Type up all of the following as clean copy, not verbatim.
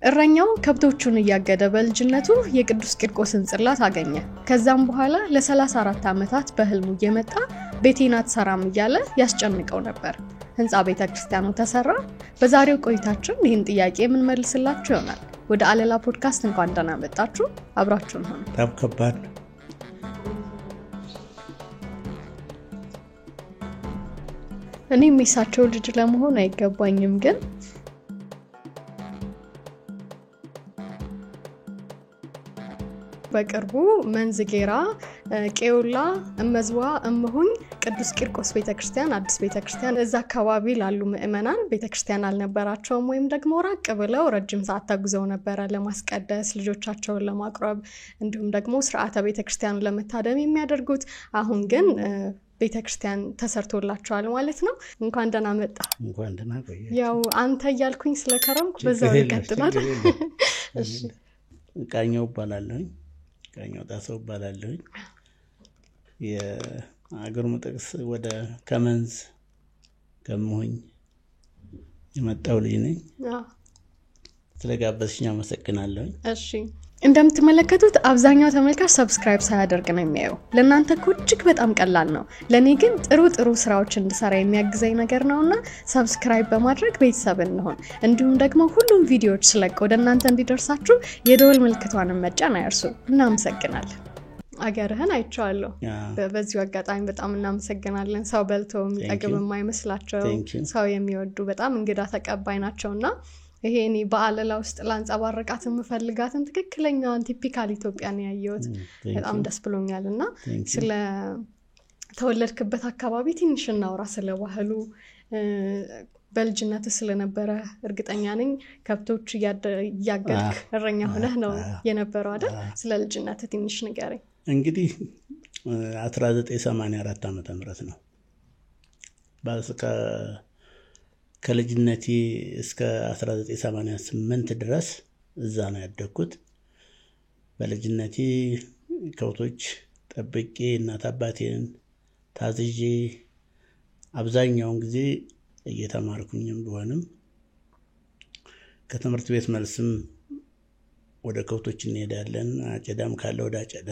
እረኛው ከብቶቹን እያገደ በልጅነቱ የቅዱስ ቂርቆስን ጽላት አገኘ። ከዛም በኋላ ለ34 ዓመታት በህልሙ እየመጣ ቤቴን አትሰራም እያለ ያስጨንቀው ነበር። ህንፃ ቤተክርስቲያኑ ተሰራ። በዛሬው ቆይታችን ይህን ጥያቄ የምንመልስላችሁ ይሆናል። ወደ አለላ ፖድካስት እንኳን ደህና መጣችሁ። አብራችሁን ሆኑ። በጣም ከባድ ነው። እኔም የእሳቸው ልጅ ለመሆን አይገባኝም፣ ግን በቅርቡ መንዝ ጌራ ቄውላ እመዝዋ እምሁኝ ቅዱስ ቂርቆስ ቤተክርስቲያን አዲስ ቤተክርስቲያን እዛ አካባቢ ላሉ ምእመናን ቤተክርስቲያን አልነበራቸውም፣ ወይም ደግሞ ራቅ ብለው ረጅም ሰዓት ተጉዘው ነበረ ለማስቀደስ፣ ልጆቻቸውን ለማቅረብ፣ እንዲሁም ደግሞ ስርዓተ ቤተክርስቲያኑን ለመታደም የሚያደርጉት። አሁን ግን ቤተክርስቲያን ተሰርቶላቸዋል ማለት ነው። እንኳን ደህና መጣ። እንኳን ደህና ቆየ። ያው አንተ እያልኩኝ ስለከረምኩ በዛው ይቀጥላል። እሺ፣ ቃኘው እባላለሁኝ። ቃኘው ጣሰው እባላለሁኝ። የአገር ጥቅስ ወደ ከመንዝ ከመሆኝ የመጣው ልጅ ነኝ። ስለጋበዝሽኝ አመሰግናለሁኝ። እሺ፣ እንደምትመለከቱት አብዛኛው ተመልካች subscribe ሳያደርግ ነው የሚያየው። ለእናንተ እኮ እጅግ በጣም ቀላል ነው። ለእኔ ግን ጥሩ ጥሩ ስራዎች እንድሰራ የሚያግዘኝ ነገር ነውና subscribe በማድረግ ቤተሰብ እንሆን። እንዲሁም ደግሞ ሁሉም ቪዲዮዎች ስለቅ ወደ እናንተ እንዲደርሳችሁ የደወል ምልክቷንን መጫን አይርሱ። እናመሰግናለን። አገርህን አይቼዋለሁ። በዚሁ አጋጣሚ በጣም እናመሰግናለን። ሰው በልቶ የሚጠግብ የማይመስላቸው፣ ሰው የሚወዱ፣ በጣም እንግዳ ተቀባይ ናቸውና ይሄ እኔ በአለላ ውስጥ ላንጸባርቃት የምፈልጋትን ትክክለኛዋን typical ኢትዮጵያን ያየሁት፣ በጣም ደስ ብሎኛል። እና ስለ ተወለድክበት አካባቢ ትንሽ እናውራ፣ ስለ ባህሉ፣ በልጅነት ስለነበረ። እርግጠኛ ነኝ ከብቶች እያገድክ እረኛ ሆነህ ነው የነበረው አይደል? ስለ ልጅነት ትንሽ ንገረኝ። እንግዲህ 1984 ዓመተ ምህረት ነው። ከልጅነቴ እስከ 1988 ድረስ እዛ ነው ያደግኩት። በልጅነቴ ከብቶች ጠብቄ፣ እናት አባቴን ታዝዤ፣ አብዛኛውን ጊዜ እየተማርኩኝም ቢሆንም ከትምህርት ቤት መልስም ወደ ከብቶች እንሄዳለን። አጨዳም ካለ ወደ አጨዳ፣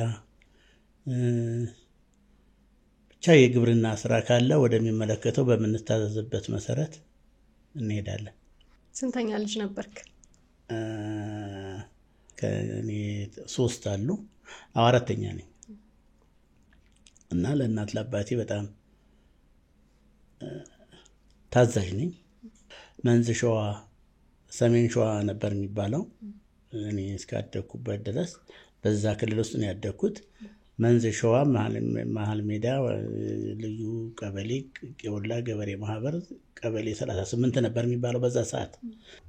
ብቻ የግብርና ስራ ካለ ወደሚመለከተው በምንታዘዝበት መሰረት እንሄዳለን። ስንተኛ ልጅ ነበርክ? ከእኔ ሶስት አሉ፣ አራተኛ ነኝ። እና ለእናት ለአባቴ በጣም ታዛዥ ነኝ። መንዝ ሸዋ፣ ሰሜን ሸዋ ነበር የሚባለው እኔ እስካደግኩበት ድረስ፣ በዛ ክልል ውስጥ ነው ያደግኩት። መንዝ ሸዋ መሀል ሜዳ ልዩ ቀበሌ ቄውላ ገበሬ ማህበር ቀበሌ 38 ነበር የሚባለው በዛ ሰዓት።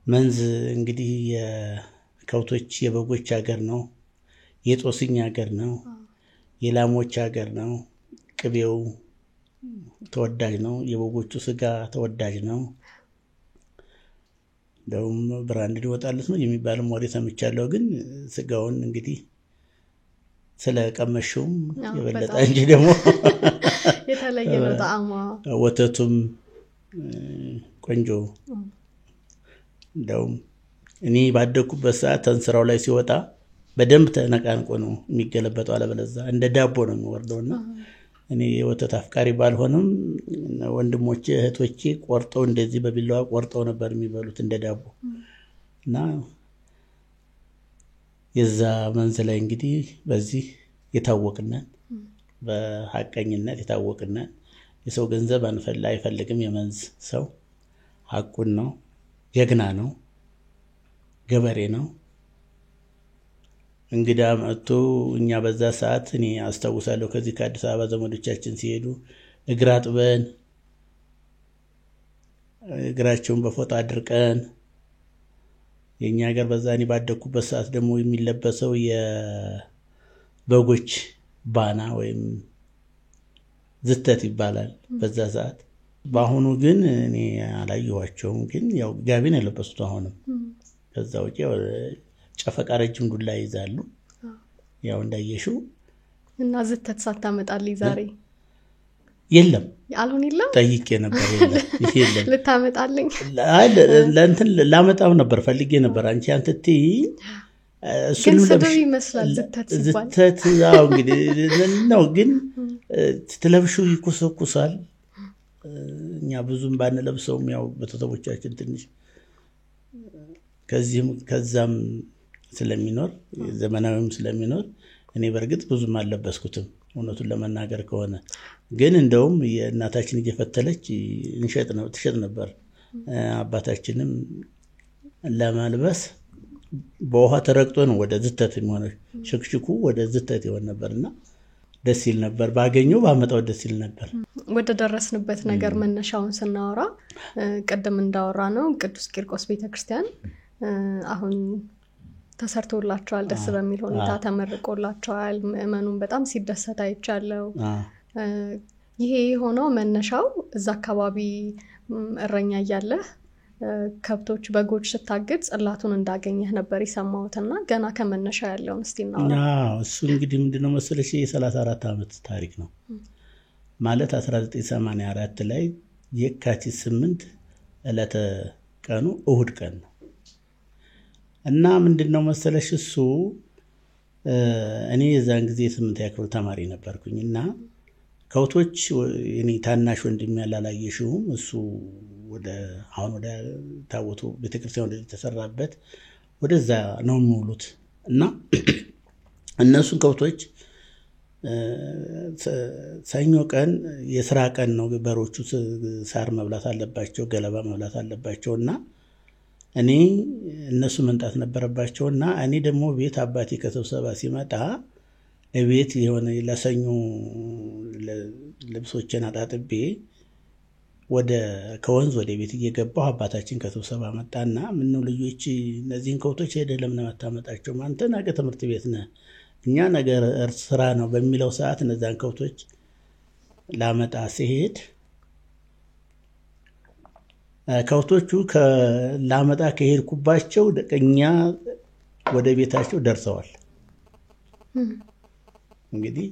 መንዝ እንግዲህ የከብቶች የበጎች ሀገር ነው። የጦስኝ ሀገር ነው። የላሞች ሀገር ነው። ቅቤው ተወዳጅ ነው። የበጎቹ ስጋ ተወዳጅ ነው። እንደውም brand ሊወጣለት ነው የሚባልም ወሬ ሰምቻለሁ። ግን ስጋውን እንግዲህ ስለቀመሽውም የበለጠ እንጂ ደግሞ የተለየ ነው ጣዕሟ። ወተቱም ቆንጆ። እንደውም እኔ ባደግኩበት ሰዓት ተንስራው ላይ ሲወጣ በደንብ ተነቃንቆ ነው የሚገለበጠው፣ አለበለዛ እንደ ዳቦ ነው የሚወርደው። እና እኔ የወተት አፍቃሪ ባልሆንም ወንድሞቼ እህቶቼ ቆርጠው እንደዚህ በቢላዋ ቆርጠው ነበር የሚበሉት እንደ ዳቦ። እና የዛ መንዝ ላይ እንግዲህ በዚህ የታወቅነን፣ በሀቀኝነት የታወቅነን። የሰው ገንዘብ አንፈላ አይፈልግም የመንዝ ሰው፣ ሀቁን ነው፣ ጀግና ነው፣ ገበሬ ነው። እንግዳ መጥቶ እኛ በዛ ሰዓት እኔ አስታውሳለሁ ከዚህ ከአዲስ አበባ ዘመዶቻችን ሲሄዱ እግር አጥበን፣ እግራቸውን በፎጣ አድርቀን። የእኛ ሀገር በዛ እኔ ባደግኩበት ሰዓት ደግሞ የሚለበሰው የበጎች ባና ወይም ዝተት ይባላል በዛ ሰዓት። በአሁኑ ግን እኔ አላየኋቸውም። ግን ያው ጋቢ ነው የለበሱት አሁንም። ከዛ ውጭ ጨፈቃ ረጅም ዱላ ይይዛሉ። ያው እንዳየሽው እና ዝተት ሳታመጣልኝ ዛሬ? የለም። አሁን የለም። ጠይቄ ነበር፣ የለም። ልታመጣልኝ? ለእንትን ላመጣው ነበር ፈልጌ ነበር። አንቺ አንትቲ ግን ስድብ ይመስላል ዝተት ሲባል። ዝተት አዎ፣ እንግዲህ ነው፣ ግን ስትለብሺው ይኮሰኩሳል። እኛ ብዙም ባንለብሰውም ያው ቤተሰቦቻችን ትንሽ ከዚህም ከዛም ስለሚኖር፣ ዘመናዊም ስለሚኖር፣ እኔ በእርግጥ ብዙም አልለበስኩትም እውነቱን ለመናገር ከሆነ። ግን እንደውም የእናታችን እየፈተለች እንሸጥ ነው ትሸጥ ነበር። አባታችንም ለማልበስ በውሃ ተረግጦ ነው ወደ ዝተት የሚሆነው፣ ሽክሽኩ ወደ ዝተት ይሆን ነበር እና ደስ ይል ነበር። ባገኘው ባመጣው ደስ ይል ነበር። ወደ ደረስንበት ነገር መነሻውን ስናወራ፣ ቅድም እንዳወራ ነው ቅዱስ ቂርቆስ ቤተክርስቲያን አሁን ተሰርቶላቸዋል። ደስ በሚል ሁኔታ ተመርቆላቸዋል። ምዕመኑን በጣም ሲደሰት አይቻለው። ይሄ የሆነው መነሻው እዛ አካባቢ እረኛ እያለህ ከብቶች፣ በጎች ስታግድ ጽላቱን እንዳገኘህ ነበር የሰማሁት እና ገና ከመነሻ ያለውን እስቲ እናውራ። እሱ እንግዲህ ምንድነው መሰለሽ፣ የ34 ዓመት ታሪክ ነው። ማለት 1984 ላይ የካቲት 8 ዕለተ ቀኑ እሁድ ቀን ነው። እና ምንድነው መሰለሽ፣ እሱ እኔ የዛን ጊዜ የስምንተኛ ክፍል ተማሪ ነበርኩኝ እና ከብቶች እኔ ታናሽ ወንድሜ አላየሽውም፣ እሱ ወደ አሁን ወደ ታቦቱ ቤተክርስቲያን ወደ ተሰራበት ወደዛ ነው የሚውሉት። እና እነሱን ከብቶች ሰኞ ቀን የስራ ቀን ነው። በሮቹ ሳር መብላት አለባቸው፣ ገለባ መብላት አለባቸው እና እኔ እነሱ መምጣት ነበረባቸው። እና እኔ ደግሞ ቤት አባቴ ከስብሰባ ሲመጣ ቤት የሆነ ለሰኞ ልብሶችን አጣጥቤ ወደ ከወንዝ ወደ ቤት እየገባሁ አባታችን ከስብሰባ መጣና ምነው ልጆች እነዚህን ከብቶች ሄደህ ለምን አታመጣቸውም? አንተ ነገ ትምህርት ቤት ነህ፣ እኛ ነገ ስራ ነው በሚለው ሰዓት እነዛን ከብቶች ላመጣ ሲሄድ ከብቶቹ ላመጣ ከሄድኩባቸው እኛ ወደ ቤታቸው ደርሰዋል። እንግዲህ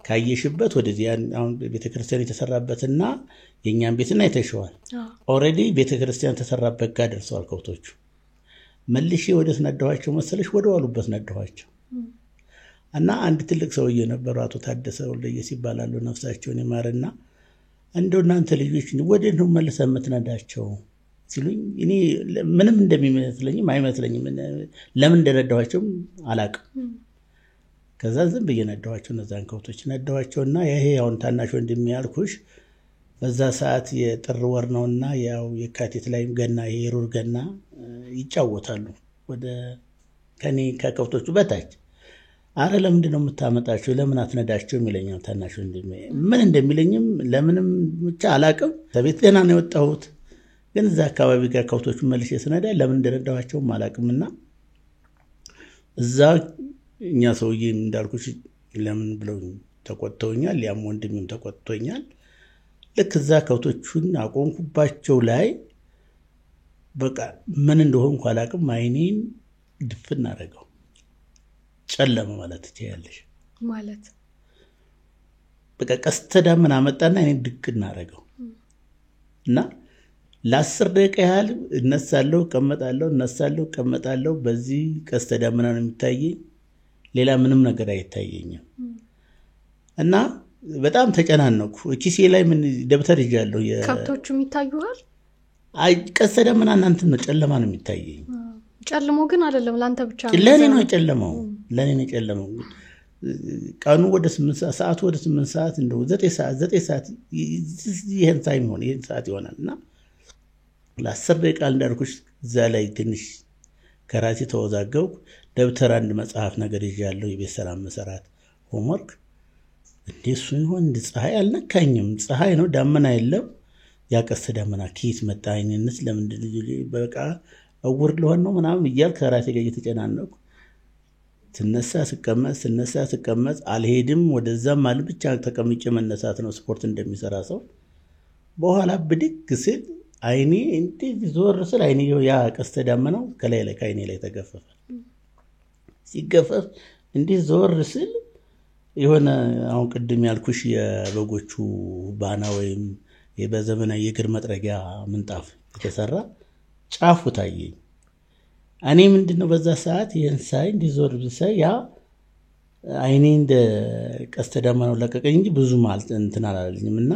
ካየሽበት ወደዚህ አሁን ቤተክርስቲያን የተሰራበትና የእኛን ቤትና አይተሽዋል። Already ቤተክርስቲያን ተሰራበት ጋር ደርሰዋል ከብቶቹ። መልሼ ወዴት ነዳኋቸው መሰለሽ? ወደ ዋሉበት ነዳኋቸው። እና አንድ ትልቅ ሰውዬ ነበሩ፣ አቶ ታደሰ ወልደየስ ይባላሉ፣ ነፍሳቸውን ይማርና፣ እንደው እናንተ ልጆች ወዴት ነው መልሰህ የምትነዳቸው ሲሉኝ እኔ ምንም እንደሚመስለኝም አይመስለኝም፣ ለምን እንደነዳኋቸውም አላውቅም። ከዛ ዝም ብዬ ነዳኋቸው፣ እነዛን ከብቶች ነዳኋቸውና ይሄ አሁን ታናሽ ወንድሜ ያልኩሽ በዛ ሰዓት የጥር ወር ነውና ያው የካቲት ላይም ገና የሩር ገና ይጫወታሉ ወደ ከኔ ከከብቶቹ በታች። አረ ለምንድን ነው የምታመጣቸው? ለምን አትነዳቸውም? ይለኛል ታናሽ ወንድሜ። ምን እንደሚለኝም ለምንም ብቻ አላውቅም። ከቤት ደህና ነው የወጣሁት፣ ግን እዛ አካባቢ ጋር ከብቶቹን መልሼ ስነዳ ለምን እንደነዳኋቸውም አላውቅምና እዛ እኛ ሰውዬ እንዳልኩሽ ለምን ብለው ተቆጥተውኛል። ያም ወንድሜም ተቆጥቶኛል። ልክ እዛ ከብቶቹን አቆምኩባቸው ላይ በቃ ምን እንደሆንኩ አላውቅም። አይኔን ድፍን አደረገው። ጨለመ ማለት ትችያለሽ። ማለት? በቃ ቀስተ ደመና መጣና አይኔን ድቅን አደረገው እና ለ10 ደቂቃ ያህል እነሳለሁ፣ እቀመጣለሁ፣ እነሳለሁ፣ እቀመጣለሁ። በዚህ ቀስተ ደመና ነው የሚታየኝ። ሌላ ምንም ነገር አይታየኝም። እና በጣም ተጨናነኩ። ኪሴ ላይ ምን ደብተር ይዣለሁ። ከብቶቹም ይታዩሃል? አይ፣ ቀስተ ደመና እናንትን ነው፣ ጨለማ ነው የሚታየኝ። ጨልሞ ግን አይደለም፣ ለአንተ ብቻ ነው። ለእኔ ነው የጨለመው። ለእኔ ነው የጨለመው። ቀኑ ወደ 8 ሰዓት፣ ሰዓቱ ወደ 8 ሰዓት፣ እንደው 9 ሰዓት፣ 9 ሰዓት ይሄን time ይሆን ይሄን ሰዓት ይሆናል። እና ለ10 ደቂቃ እንዳልኩሽ እዛ ላይ ትንሽ ከራሴ ተወዛገብኩ። ደብተር አንድ መጽሐፍ ነገር ይዣለሁ፣ የቤት ስራ መሰራት homework። እንዴ እሱ ይሆን? እንደ ፀሐይ አልነካኝም። ፀሐይ ነው፣ ዳመና የለም። ያ ቀስተ ደመና ከየት መጣ? አይንንስ ለምንድን በቃ እውር ልሆን ነው ምናምን እያልኩ ከራሴ ጋር እየተጨናነኩ ስነሳ ስቀመጥ፣ ስነሳ ስቀመጥ፣ አልሄድም ወደዛም አለ፣ ብቻ ተቀምጬ መነሳት ነው ስፖርት እንደሚሰራ ሰው። በኋላ ብድግ ስል አይኔ እንዴት ዞር ስል አይኔ ያ ቀስተ ደመናው ከላይ ላይ ከአይኔ ላይ ተገፈፈ። ሲገፈፍ እንዲህ ዞር ስል የሆነ አሁን ቅድም ያልኩሽ የበጎቹ ባና ወይም በዘመናዊ የእግር መጥረጊያ ምንጣፍ የተሰራ ጫፉ ታየኝ። እኔ ምንድነው በዛ ሰዓት ይህን ሳይ እንዲዞር ሳይ ያ አይኔ እንደ ቀስተ ደመናው ለቀቀኝ እንጂ ብዙም እንትን አላለኝም። እና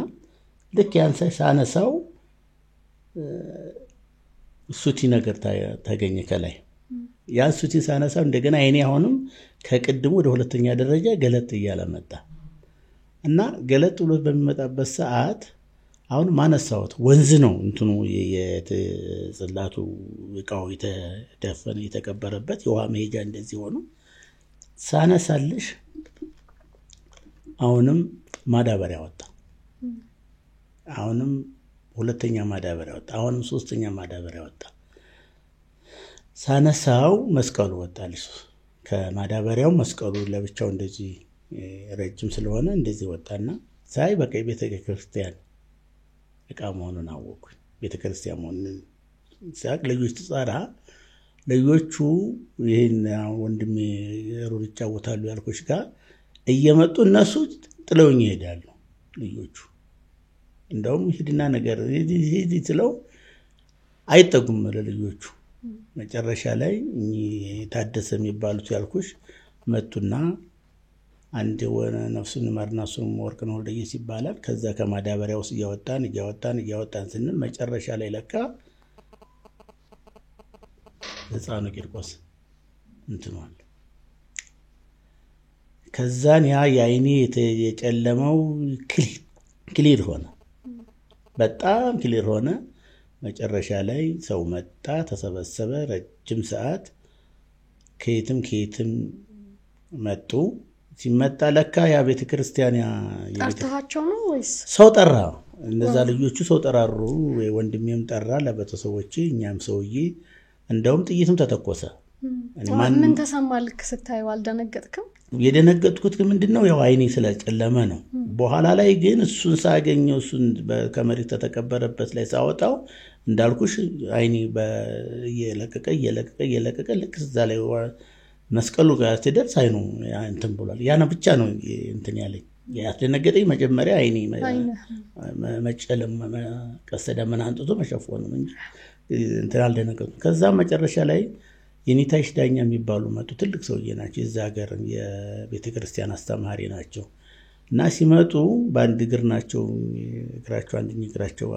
ልክ ያን ሳይ ሳነሳው ሱቲ ነገር ተገኘ ከላይ። ያን ሱቲ ሳነሳው እንደገና አይኔ አሁንም ከቅድሙ ወደ ሁለተኛ ደረጃ ገለጥ እያለ መጣ እና ገለጥ ብሎ በሚመጣበት ሰዓት አሁን ማነሳሁት ወንዝ ነው እንትኑ የጽላቱ እቃው የተደፈነ የተቀበረበት የውሃ መሄጃ እንደዚህ ሆኖ ሳነሳልሽ አሁንም ማዳበሪያ ወጣ። አሁንም ሁለተኛ ማዳበሪያ ወጣ። አሁንም ሶስተኛ ማዳበሪያ ወጣ። ሳነሳው መስቀሉ ወጣልሽ። ከማዳበሪያው መስቀሉ ለብቻው እንደዚህ ረጅም ስለሆነ እንደዚህ ወጣና ሳይ በቃ የቤተ ክርስቲያን እቃ መሆኑን አወቅኩኝ። ቤተ ክርስቲያን መሆኑን ሳቅ ልጆች ትጸራ ልጆቹ ይህን ወንድሜ ሩር ይጫወታሉ ያልኩሽ ጋር እየመጡ እነሱ ጥለውኝ ይሄዳሉ። ልጆቹ እንደውም ሂድና ነገር ሂድ ስለው አይጠጉም ለልጆቹ። መጨረሻ ላይ ታደሰ የሚባሉት ያልኩሽ መጡና አንድ ነፍሱን ይማርና እሱም ወርቅነህ ወልደየስ ይባላል። ከዛ ከማዳበሪያ ውስጥ እያወጣን እያወጣን እያወጣን ስንል መጨረሻ ላይ ለካ ህፃኑ ቂርቆስ እንትኗል። ከዛን ያ የአይኔ የጨለመው clear ሆነ፣ በጣም clear ሆነ። መጨረሻ ላይ ሰው መጣ፣ ተሰበሰበ። ረጅም ሰዓት ከየትም ከየትም መጡ። ሲመጣ ለካ ያ ቤተ ክርስቲያን ጠርተሃቸው ነው ወይስ ሰው ጠራ? እነዛ ልጆቹ ሰው ጠራሩ። ወንድሜም ጠራ ለቤተሰቦቼ፣ እኛም ሰውዬ እንደውም ጥይትም ተተኮሰ። ምን ተሰማ? ልክ ስታየው አልደነገጥክም? የደነገጥኩት ግን ምንድነው ያው አይኔ ስለጨለመ ነው። በኋላ ላይ ግን እሱን ሳገኘው እሱን ከመሬት ተተቀበረበት ላይ ሳወጣው እንዳልኩሽ አይኔ እየለቀቀ እየለቀቀ እየለቀቀ ልክ እዛ ላይ መስቀሉ ጋር ሲደርስ አይኑ እንትን ብሏል። ያ ብቻ ነው እንትን ያለኝ ያስደነገጠኝ። መጀመሪያ አይኔ መጨለም ቀስተ ደመና አንጥቶ መሸፈኑ እንጂ እንትን አልደነገጥኩም። ከዛ መጨረሻ ላይ የኔታይሽ ዳኛ የሚባሉ መጡ። ትልቅ ሰውዬ ናቸው። የዛ ሀገር የቤተ ክርስቲያን አስተማሪ ናቸው። እና ሲመጡ በአንድ እግር ናቸው፣ እግራቸው አንደኛ እግራቸው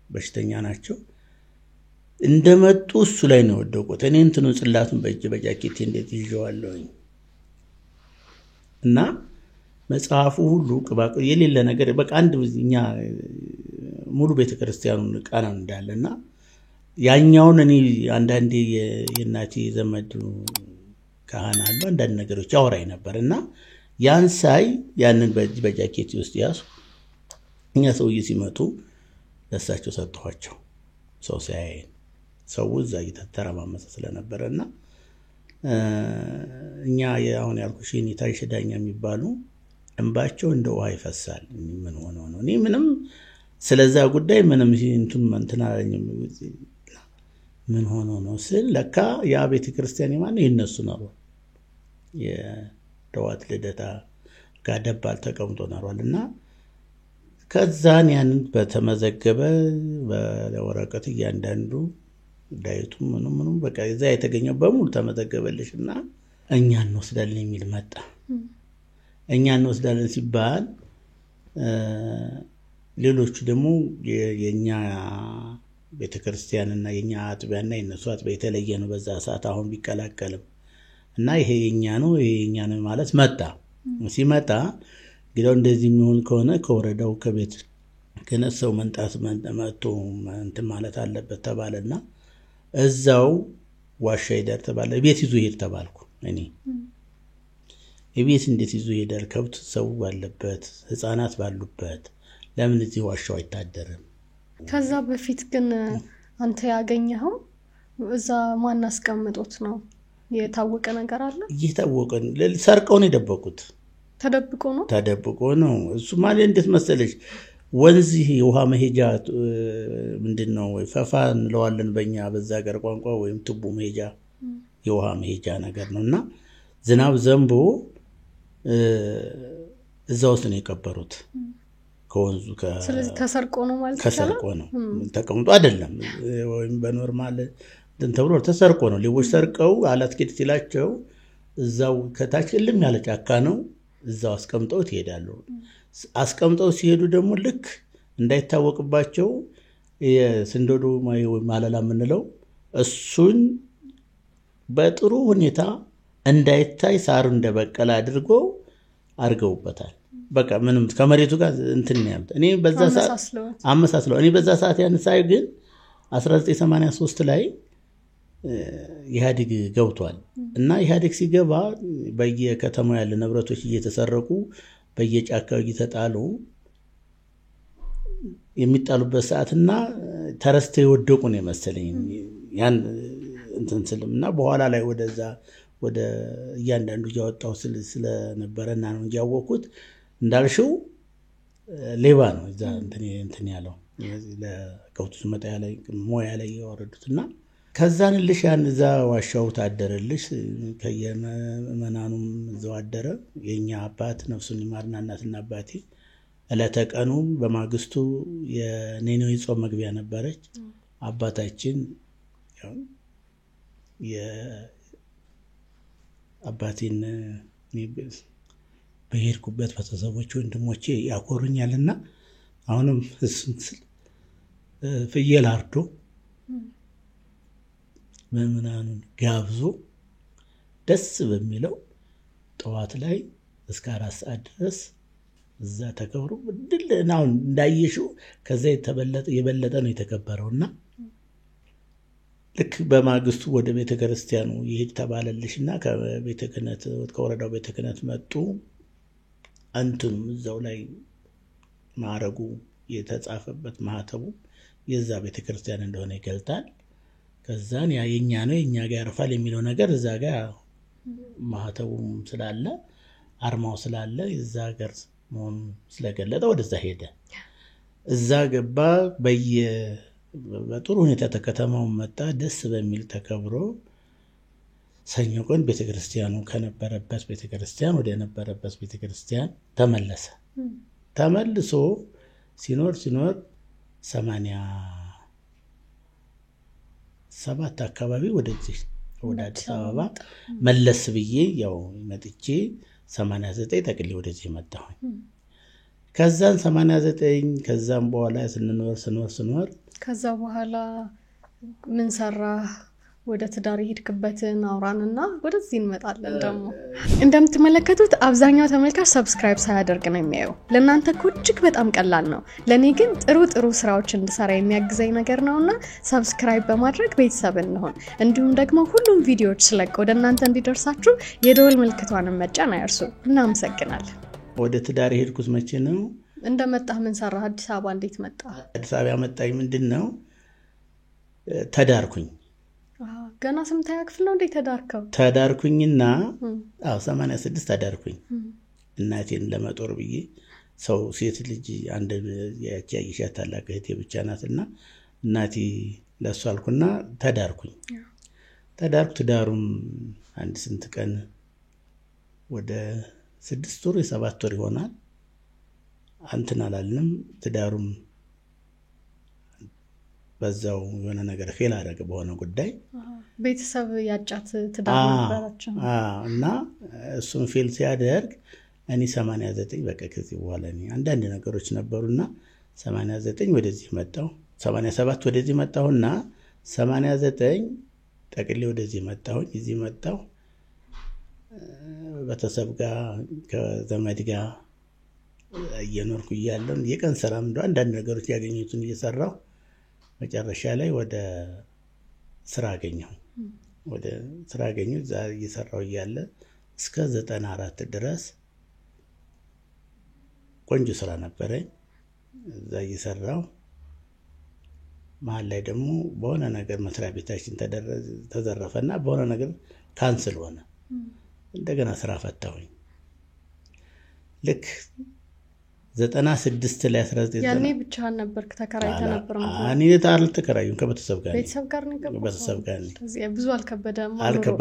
በሽተኛ ናቸው። እንደመጡ እሱ ላይ ነው የወደቁት። እኔ እንትኑን ጽላቱን በእጅ በጃኬቴ እንዴት ይዤዋለሁኝ እና መጽሐፉ ሁሉ ቅባ የሌለ ነገር በቃ አንድ እኛ ሙሉ ቤተክርስቲያኑን ዕቃ ነው እንዳለ እና ያኛውን እኔ አንዳንዴ የእናቴ ዘመድ ካህን አሉ አንዳንድ ነገሮች ያወራኝ ነበር እና ያን ሳይ ያንን በእጅ በጃኬቴ ውስጥ ያዝኩ። እኛ ሰውዬ ሲመጡ ለእሳቸው ሰጠኋቸው። ሰው ሲያየን ሰው እዛ እየተተረማመሰ ስለነበረ እና እኛ አሁን ያልኩሽ የኔታይሽ ዳኛ የሚባሉ እንባቸው እንደ ውሃ ይፈሳል። ምን ሆኖ ነው? እኔ ምንም ስለዛ ጉዳይ ምንም እንትን አላለኝም። ምን ሆኖ ነው ስል ለካ ያ ቤተ ክርስቲያን የማን ነው? የእነሱ ነው። የደዋት ልደታ ጋር ደባል ተቀምጦ ኖሯል። እና ከዛን ያንን በተመዘገበ በወረቀት እያንዳንዱ ዳይቱ ምኑ ምኑ በቃ እዛ የተገኘው በሙሉ ተመዘገበልሽ እና እኛ እንወስዳለን የሚል መጣ። እኛ እንወስዳለን ሲባል ሌሎቹ ደግሞ የኛ ቤተክርስቲያንና የኛ አጥቢያና የነሱ አጥቢያ የተለየ ነው በዛ ሰዓት፣ አሁን ቢቀላቀልም እና ይሄ የኛ ነው ይሄ የኛ ነው ማለት መጣ። ሲመጣ እንግዲያው እንደዚህ የሚሆን ከሆነ ከወረዳው ከቤት ክህነት ሰው መንጣት መጥቶ እንትን ማለት አለበት ተባለና እዛው ዋሻ ይደር ተባለ። ቤት ይዞ ይሄድ ተባልኩ። እኔ ቤት እንዴት ይዞ ይሄዳል? ከብት ሰው ባለበት፣ ህፃናት ባሉበት ለምን እዚህ ዋሻው አይታደርም? ከዛ በፊት ግን አንተ ያገኘኸው እዛ ማን አስቀምጦት ነው? የታወቀ ነገር አለ? እየታወቀ ሰርቀው ነው የደበቁት። ተደብቆ ነው ተደብቆ ነው። እሱ ማለት እንዴት መሰለሽ ወንዝ የውሃ መሄጃ ምንድን ነው ፈፋ እንለዋለን በእኛ በዛ ሀገር ቋንቋ፣ ወይም ቱቦ መሄጃ የውሃ መሄጃ ነገር ነው እና ዝናብ ዘንቦ እዛ ውስጥ ነው የቀበሩት። ከወንዙ ስለዚህ ተሰርቆ ነው ማለት ይቻላል። ተሰርቆ ነው፣ ተቀምጦ አይደለም፣ ወይም በ normal እንትን ተብሎ ተሰርቆ ነው። ሌቦች ሰርቀው አላስኬድ ሲላቸው እዛው ከታች እልም ያለ ጫካ ነው፣ እዛው አስቀምጠው ይሄዳሉ። አስቀምጠው ሲሄዱ ደግሞ ልክ እንዳይታወቅባቸው የስንደዶ ወይም አለላ የምንለው እሱን በጥሩ ሁኔታ እንዳይታይ ሳሩ እንደበቀለ አድርጎ አድርገውበታል። በቃ ምንም ከመሬቱ ጋር እንትን ነው ያሉት። እኔ በዛ ሰዓት አመሳስለው እኔ በዛ ሰዓት ያን ሳይ ግን 1983 ላይ ኢህአዴግ ገብቷል እና ኢህአዴግ ሲገባ በየከተማው ያለ ንብረቶች እየተሰረቁ በየጫካው እየተጣሉ የሚጣሉበት ሰዓትና ተረስተው የወደቁ ነው የመሰለኝ ያን እንትን ስልም እና በኋላ ላይ ወደዛ ወደ እያንዳንዱ እያወጣው ስለነበረና ነው እንጂ ያወቅኩት እንዳልሽው ሌባ ነው እዛ እንትን ያለው ለከብቶች መጣያ ላይ ሞያ ላይ ያወረዱት እና ከዛንልሽ ያን እዛ ዋሻው ታደረልሽ ከየምዕመናኑም እዛው አደረ። የኛ አባት ነፍሱን ይማርና እናትና አባቴ ዕለተ ቀኑ በማግስቱ የኔኔ ጾም መግቢያ ነበረች። አባታችን አባቴን በሄድኩበት ቤተሰቦች ወንድሞቼ ያኮሩኛልና አሁንም እሱን ስል ፍየል አርዶ ምዕመናኑን ጋብዞ ደስ በሚለው ጠዋት ላይ እስከ 4 ሰዓት ድረስ እዛ ተከብሮ ድል አሁን እንዳየሽው ከዛ የበለጠ ነው የተከበረውና ልክ በማግስቱ ወደ ቤተክርስቲያኑ ይሄድ ተባለልሽና ከቤተ ክህነት ከወረዳው ቤተ ክህነት መጡ። እንትኑም እዛው ላይ ማዕረጉ የተጻፈበት ማህተቡ የዛ ቤተክርስቲያን እንደሆነ ይገልጣል። ከዛን ያ የኛ ነው የኛ ጋር ያርፋል የሚለው ነገር እዛ ጋር ማህተቡም ስላለ አርማው ስላለ የዛ ሀገር መሆኑን ስለገለጠ ወደዛ ሄደ። እዛ ገባ። በጥሩ ሁኔታ ተከተማው መጣ። ደስ በሚል ተከብሮ ሰኞ ቀን ቤተክርስቲያኑ ከነበረበት ቤተክርስቲያን ወደ ነበረበት ቤተክርስቲያን ተመለሰ። ተመልሶ ሲኖር ሲኖር 87 አካባቢ ወደዚህ ወደ አዲስ አበባ መለስ ብዬ ያው መጥቼ 89 ጠቅልዬ ወደዚህ መጣሁኝ። ከዛን 89 ከዛም በኋላ ስንኖር ስንኖር ስንኖር ከዛ በኋላ ምን ሰራህ? ወደ ትዳር የሄድክበትን አውራንና ወደዚህ እንመጣለን። ደግሞ እንደምትመለከቱት አብዛኛው ተመልካች subscribe ሳያደርግ ነው የሚያየው። ለእናንተ እኮ እጅግ በጣም ቀላል ነው። ለእኔ ግን ጥሩ ጥሩ ስራዎች እንድሰራ የሚያግዘኝ ነገር ነውና subscribe በማድረግ ቤተሰብ እንሆን። እንዲሁም ደግሞ ሁሉም ቪዲዮዎች ስለቅ ወደ እናንተ እንዲደርሳችሁ የደወል ምልክቷንን መጫን አይርሱ። እናመሰግናለን። ወደ ትዳር የሄድኩት መቼ ነው? እንደመጣህ ምን ሰራህ? አዲስ አበባ እንዴት መጣህ? አዲስ አበባ ያመጣኝ ምንድን ነው? ተዳርኩኝ። ገና 8ኛ ክፍል ነው እንዴ ተዳርከው? ተዳርኩኝና አዎ 86 ተዳርኩኝ። እናቴን ለመጦር ብዬ ሰው ሴት ልጅ አንድ ያቺ ያየሻት ታላቅ እህቴ ብቻ ናትና እናቴ ለእሷ አልኩና ተዳርኩኝ። ተዳርኩ። ትዳሩም አንድ ስንት ቀን ወደ 6 ወር 7 ወር ይሆናል እንትን አላልንም። ትዳሩም በዛው የሆነ ነገር fail አደረገ በሆነ ጉዳይ። ቤተሰብ ያጫት ትዳር ነበራቸው እና እሱን fail ሲያደርግ እኔ 89 በቃ ከዚህ በኋላ እኔ አንዳንድ ነገሮች ነበሩና 89 ወደዚህ መጣሁ። 87 ወደዚህ መጣሁና 89 ጠቅሌ ወደዚህ መጣሁኝ። እዚህ መጣሁ ቤተሰብ ጋር ከዘመድ ጋር እየኖርኩ እያለሁ የቀን ስራም እንደው አንዳንድ ነገሮች ያገኙትን እየሰራሁ መጨረሻ ላይ ወደ ስራ አገኘሁ። ወደ ስራ አገኘሁ። እዛ እየሰራሁ እያለ እስከ 94 ድረስ ቆንጆ ስራ ነበረኝ። እዛ እየሰራሁ መሀል ላይ ደግሞ በሆነ ነገር መስሪያ ቤታችን ተዘረፈና በሆነ ነገር ካንስል ሆነ። እንደገና ስራ ፈታሁኝ። ልክ 96 ላይ 19 ያኔ ብቻህን ነበርክ? ተከራይተህ ነበር? እኔ አልተከራዩም፣ ከቤተሰብ ጋር ቤተሰብ ጋር ነው የገባኸው? ቤተሰብ ጋር ነኝ። ብዙ አልከበደም?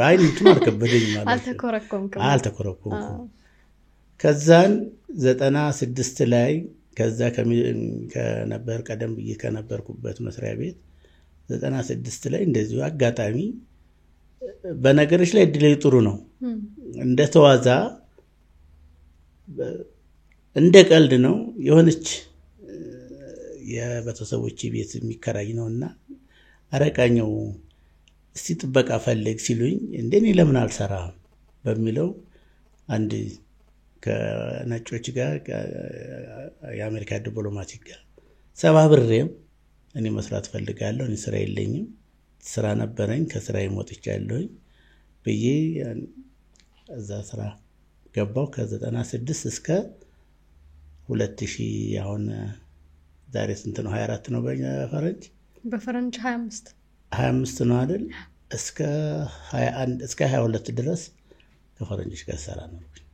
አይ እንትኑ አልከበደኝም። አልተኮረኮምክም? አልተኮረኮምኩም። ከዛን 96 ላይ ከዛ ከነበር ቀደም ብዬ ከነበርኩበት መስሪያ ቤት 96 ላይ እንደዚሁ አጋጣሚ፣ በነገሮች ላይ እድሌ ጥሩ ነው። እንደ ተዋዛ እንደ ቀልድ ነው፣ የሆነች የቤተሰቦቼ ቤት የሚከራይ ነውና አረቃኛው እስቲ ጥበቃ ፈልግ ሲሉኝ እንደኔ ለምን አልሰራም በሚለው አንድ ከነጮች ጋር፣ የአሜሪካ ዲፕሎማቲክ ጋር ሰባብሬም እኔ መስራት ፈልጋለሁ፣ እኔ ስራ የለኝም፣ ስራ ነበረኝ፣ ከስራዬ ወጥቻለሁኝ ብዬ እዛ ስራ ገባሁ። ከ96 እስከ 2000፣ አሁን ዛሬ ስንት ነው? 24 ነው በፈረንጅ። በፈረንጅ 25። 25 ነው አይደል? እስከ 21፣ እስከ 22 ድረስ ከፈረንጆች ጋር ሰራ ኖርኩኝ።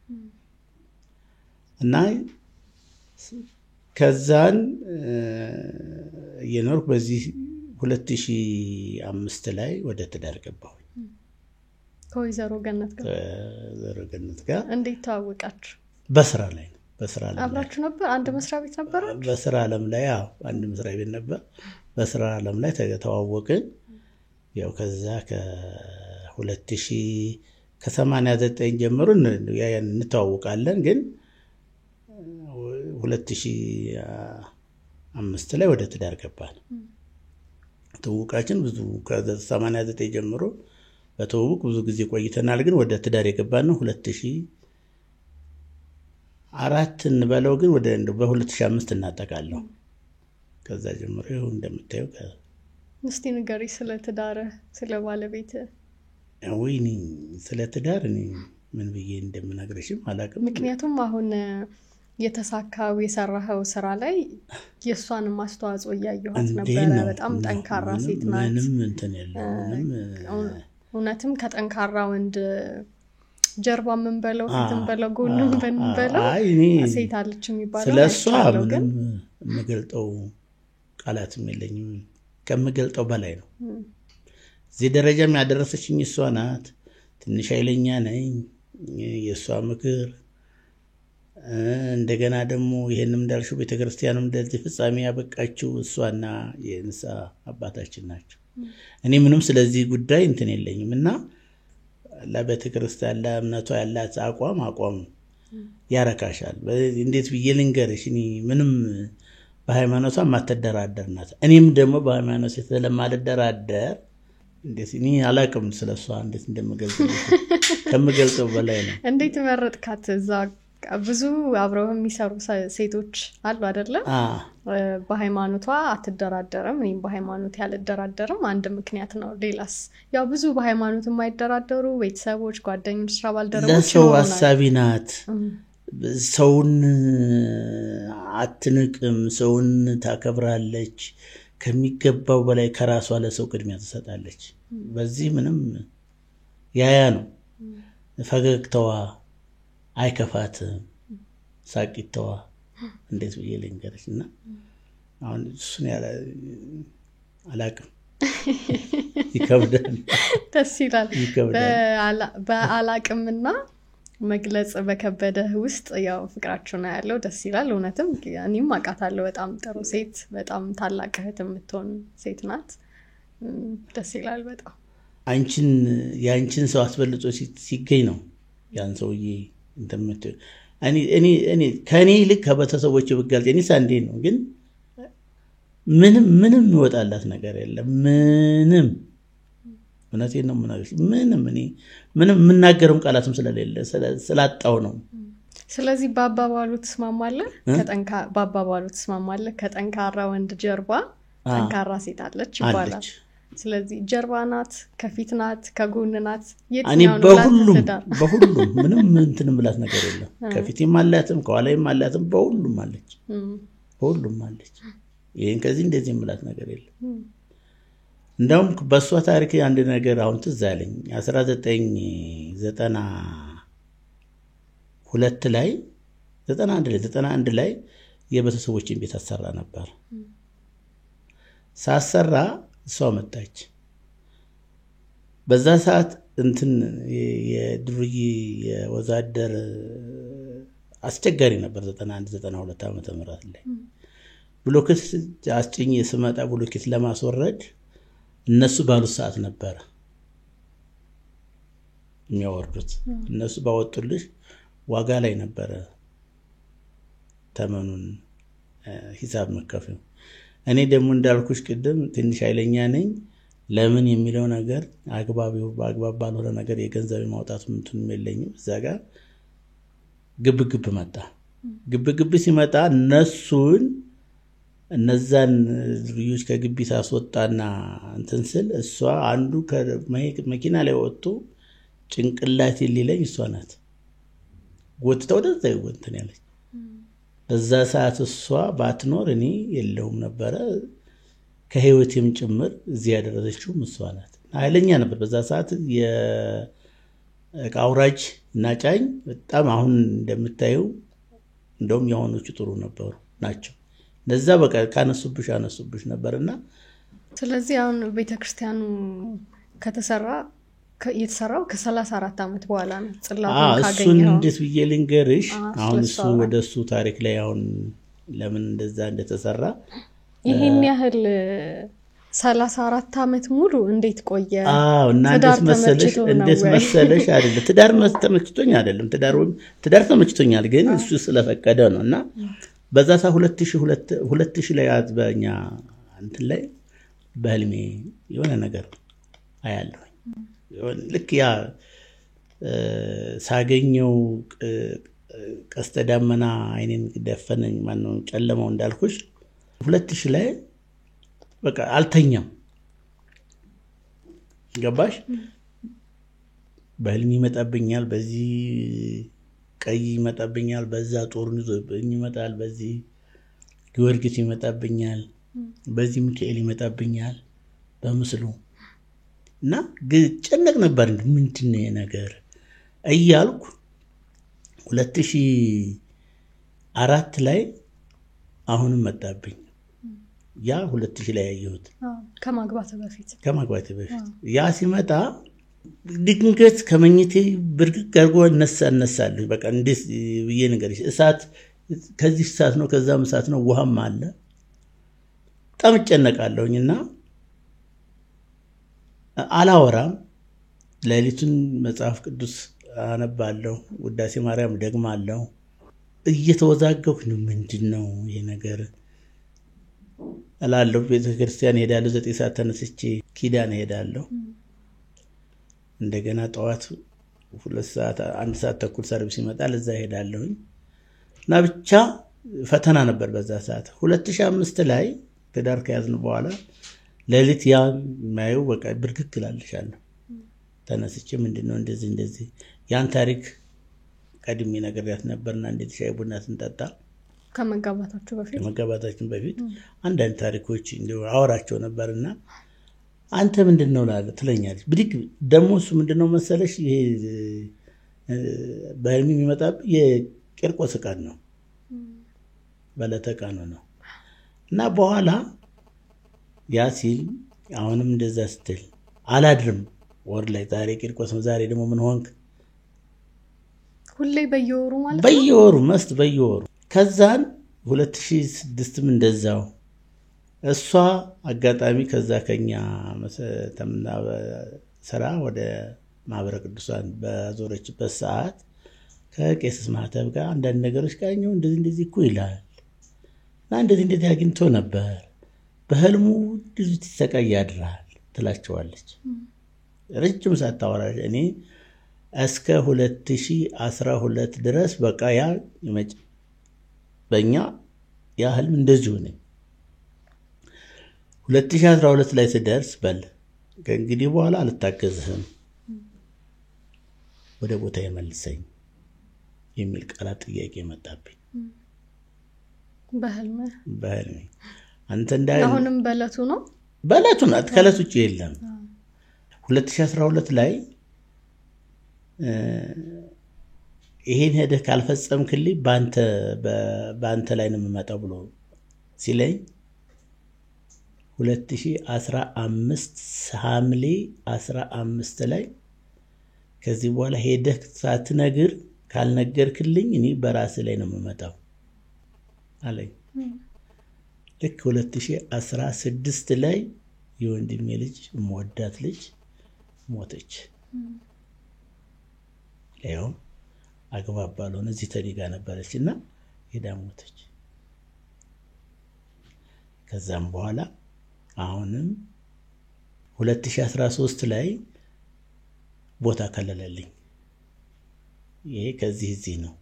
እና ከዛን እየኖርኩ በዚህ 2005 ላይ ወደ ትዳር ገባሁኝ። ከወይዘሮ ገነት ጋር? ከወይዘሮ ገነት ጋር። እንዴት ተዋወቃችሁ? በስራ ላይ ነው። በስራ ዓለም ላይ። አብራችሁ ነበር? አንድ መስሪያ ቤት ነበራችሁ? በስራ ዓለም ላይ፣ አዎ፣ አንድ መስሪያ ቤት ነበር። በስራ ዓለም ላይ ተዋወቅን። ያው ከዛ ከ2000 ከ89 ጀምሮ እንተዋወቃለን፣ ግን 2005 ላይ ወደ ትዳር ገባን። ትውውቃችን ብዙ ከ89 ጀምሮ በትውውቅ ብዙ ጊዜ ቆይተናል። ግን ወደ ትዳር የገባን ነው 2004 እንበለው፣ ግን ወደ በ2005 እናጠቃለሁ። ከዛ ጀምሮ ይኸው እንደምታየው። እስቲ ንገሪ ስለ ትዳርህ፣ ስለ ባለቤትህ። ወይኔ፣ ስለ ትዳር እኔ ምን ብዬ እንደምነግርሽም አላውቅም። ምክንያቱም አሁን የተሳካው የሰራኸው ስራ ላይ የእሷንም አስተዋጽኦ እያየኋት ነበረ። በጣም ጠንካራ ሴት ናት። ምንም እንትን የለውም። ምንም። እውነትም ከጠንካራ ወንድ ጀርባ ምን በለው ፊትም በለው ጎንም በለው ሴት አለች የሚባለው ስለ እሷ ምንም የምገልጠው ቃላትም የለኝም። ከምገልጠው በላይ ነው። እዚህ ደረጃም ያደረሰችኝ እሷ ናት። ትንሽ ኃይለኛ ነኝ። የእሷ ምክር፣ እንደገና ደግሞ ይሄንም እንዳልሽው ቤተክርስቲያንም እንደዚህ ፍጻሜ ያበቃችው እሷና የንስሐ አባታችን ናቸው። እኔ ምንም ስለዚህ ጉዳይ እንትን የለኝም እና ለቤተክርስቲያን ለእምነቷ ያላት አቋም ያረካሻል። እንዴት ብዬ ልንገርሽ? እኔ ምንም በሃይማኖቷ የማትደራደር ናት። እኔም ደግሞ በሃይማኖት ስለማልደራደር እንዴት እኔ አላውቅም፣ ስለሷ እንዴት እንደምገልጽ ከምገልጸው በላይ ነው። እንዴት መረጥካት? እዛ ብዙ አብረው የሚሰሩ ሴቶች አሉ አይደለም? በሃይማኖቷ አትደራደርም፣ እኔም በሃይማኖት ያልደራደርም አንድ ምክንያት ነው። ሌላስ? ያው ብዙ በሃይማኖት የማይደራደሩ ቤተሰቦች፣ ጓደኞች፣ ስራ ባልደረቦች። ለሰው አሳቢ ናት። ሰውን አትንቅም፣ ሰውን ታከብራለች። ከሚገባው በላይ ከራሷ ለሰው ቅድሚያ ትሰጣለች። በዚህ ምንም ያያ ነው። ፈገግታዋ አይከፋትም፣ ሳቂታዋ እንዴት ብዬ ልንገርሽ? እና አሁን እሱን አላቅም፣ ይከብዳል። ደስ ይላል። በአላቅምና መግለጽ በከበደህ ውስጥ ያው ፍቅራችሁን ያለው ደስ ይላል። እውነትም እኔም አውቃታለሁ። በጣም ጥሩ ሴት፣ በጣም ታላቅ እህት የምትሆን ሴት ናት። ደስ ይላል በጣም። አንቺን የአንቺን ሰው አስበልጦ ሲገኝ ነው ያን ሰውዬ እንትን የምትይው። እኔ ከእኔ ይልቅ ከቤተሰቦቼ ብገልጽ እኔ ሳንዴ ነው፣ ግን ምንም ምንም የሚወጣላት ነገር የለም። ምንም፣ እውነቴን ነው የምነግርሽ። ምንም እኔ ምንም የምናገርም ቃላትም ስለሌለ ስላጣው ነው። ስለዚህ በአባባሉ ትስማማለህ? በአባባሉ ትስማማለህ? ከጠንካራ ወንድ ጀርባ ጠንካራ ሴት አለች ይባላል። ስለዚህ ጀርባ ናት፣ ከፊት ናት፣ ከጎን ናት? እኔ በሁሉም በሁሉም ምንም እንትን የምላት ነገር የለም። ከፊትም አላትም፣ ከኋላይም አላትም፣ በሁሉም አለች። በሁሉም አለች። ይህን ከዚህ እንደዚህ የምላት ነገር የለም። እንደውም በእሷ ታሪክ አንድ ነገር አሁን ትዝ አለኝ። 1992 ላይ፣ 91 ላይ፣ 91 ላይ የቤተሰቦችን ቤት አሰራ ነበር። ሳሰራ እሷ መጣች። በዛ ሰዓት እንትን የድሩዬ የወዛደር አስቸጋሪ ነበር። 91 92 ዓመተ ምህረት ላይ ብሎኬት አስጭኜ ስመጣ ብሎኬት ለማስወረድ እነሱ ባሉት ሰዓት ነበረ የሚያወርዱት። እነሱ ባወጡልሽ ዋጋ ላይ ነበረ ተመኑን ሂሳብ መከፈው። እኔ ደግሞ እንዳልኩሽ ቅድም ትንሽ ኃይለኛ ነኝ። ለምን የሚለው ነገር አግባብ በአግባብ ባልሆነ ነገር የገንዘብ ማውጣት ምንትንም የለኝም። እዛ ጋር ግብግብ መጣ። ግብግብ ሲመጣ እነሱን እነዛን ልጆች ከግቢ ሳስወጣና እንትን ስል እሷ አንዱ መኪና ላይ ወጥቶ ጭንቅላቴ ሊለኝ እሷ ናት ጎትታ ወደዛ እንትን ያለች። በዛ ሰዓት እሷ ባትኖር እኔ የለውም ነበረ። ከህይወቴም ጭምር እዚህ ያደረሰችውም እሷ ናት። ኃይለኛ ነበር በዛ ሰዓት የእቃ አውራጅ እና ጫኝ በጣም አሁን እንደምታየው እንደውም የአሁኖቹ ጥሩ ነበሩ ናቸው። እነዛ በቃ ካነሱብሽ አነሱብሽ ነበርና ስለዚህ አሁን ቤተክርስቲያኑ ከተሰራ የተሰራው ከ34 ዓመት በኋላ ነው። ጽላቱን እሱን እንዴት ብዬ ልንገርሽ? አሁን እሱ ወደ እሱ ታሪክ ላይ አሁን ለምን እንደዛ እንደተሰራ ይሄን ያህል 34 ዓመት ሙሉ እንዴት ቆየ? አዎ እና እንዴት መሰለሽ አይደለም ትዳር ተመችቶኝ አይደለም ትዳር ተመችቶኛል፣ ግን እሱ ስለፈቀደ ነው። እና በዛ ሰዓት 2002 ላይ በእኛ እንትን ላይ በህልሜ የሆነ ነገር አያለሁ። ልክ ያ ሳገኘው ቀስተ ደመና አይኔን ደፈነኝ፣ ማነው ጨለማው እንዳልኩሽ 2000 ላይ በቃ አልተኛም። ገባሽ? በህልም ይመጣብኛል፣ በዚህ ቀይ ይመጣብኛል፣ በዛ ጦሩን ይዞብኝ ይመጣል፣ በዚህ ጊዮርጊስ ይመጣብኛል፣ በዚህ ሚካኤል ይመጣብኛል በምስሉ እና ጨነቅ ነበር። ምንድን ነው ነገር እያልኩ 2004 ላይ አሁንም መጣብኝ። ያ 2000 ላይ ያየሁት ከማግባቴ በፊት ያ ሲመጣ ድንገት ከመኝቴ ብርግግ አድርጎ እነሳለሁ። በቃ እንዴት ብዬ ንገሪሽ፣ እሳት ከዚህ እሳት ነው ከዛም እሳት ነው፣ ውሃም አለ። በጣም እጨነቃለሁኝ እና አላወራም። ሌሊቱን መጽሐፍ ቅዱስ አነባለሁ፣ ውዳሴ ማርያም ደግማለሁ። እየተወዛገብኩ ነው፣ ምንድን ነው ይሄ ነገር እላለሁ። ቤተክርስቲያን እሄዳለሁ፣ 9 ሰዓት ተነስቼ ኪዳን እሄዳለሁ። እንደገና ጠዋት 2 ሰዓት 1 ሰዓት ተኩል ሰርቪስ ይመጣል፣ እዛ እሄዳለሁኝ። እና ብቻ ፈተና ነበር በዛ ሰዓት። 2005 ላይ ትዳር ከያዝን በኋላ ሌሊት ያ የማየው በቃ ብርግግ እላልሻለሁ። ተነስቼ ምንድነው እንደዚህ እንደዚህ ያን ታሪክ ቀድሜ ነግሬያት ነበርና እንዴት ሻይ ቡና ስንጠጣ ከመጋባታችን በፊት አንዳንድ ታሪኮች እንደው አወራቸው ነበርና አንተ ምንድነው ትለኛለች። ብድግ ደግሞ እሱ ምንድነው መሰለሽ ይሄ በህልም የሚመጣብህ የቂርቆስ ቀን ነው፣ በዕለተ ቀኑ ነው። እና በኋላ ያ ሲል አሁንም እንደዛ ስትል አላድርም ወር ላይ ዛሬ ቂርቆስ ነው፣ ዛሬ ደግሞ ምን ሆንክ? ሁሌ በየወሩ ማለት ነው፣ በየወሩ መስት በየወሩ። ከዛን 2006ም እንደዛው እሷ አጋጣሚ ከዛ ከኛ ተምና ስራ ወደ ማህበረ ቅዱሳን በዞረችበት ሰዓት ከቄስ ማህተብ ጋር አንዳንድ ነገሮች ቃኘው እንደዚህ እንደዚህ እኮ ይላል እና እንደዚህ እንደዚህ አግኝቶ ነበር በህልሙ ብዙ ሲሰቃይ ያድራል ትላቸዋለች። ረጅም ሰዓት ታወራለች። እኔ እስከ 2012 ድረስ በቃ ያ በእኛ ያ ህልም እንደዚሁ ነኝ። 2012 ላይ ስደርስ በል ከእንግዲህ በኋላ አልታገዝህም፣ ወደ ቦታ የመልሰኝ የሚል ቃላት ጥያቄ መጣብኝ። በህልሜ አንተ አሁንም በዕለቱ ነው፣ በዕለቱ ናት፣ ከዕለቱ ውጭ የለም። 2012 ላይ ይሄን ሄደህ ካልፈጸምክልኝ በአንተ ላይ ነው የምመጣው ብሎ ሲለኝ 2015 ሐምሌ 15 ላይ ከዚህ በኋላ ሄደህ ሳትነግር ካልነገርክልኝ እኔ በራስህ ላይ ነው የምመጣው አለኝ። ልክ 2016 ላይ የወንድሜ ልጅ የምወዳት ልጅ ሞተች። ያው አግባብ ባልሆነ እዚህ ተዲጋ ነበረች እና ሄዳ ሞተች። ከዛም በኋላ አሁንም 2013 ላይ ቦታ ከለለልኝ። ይሄ ከዚህ እዚህ ነው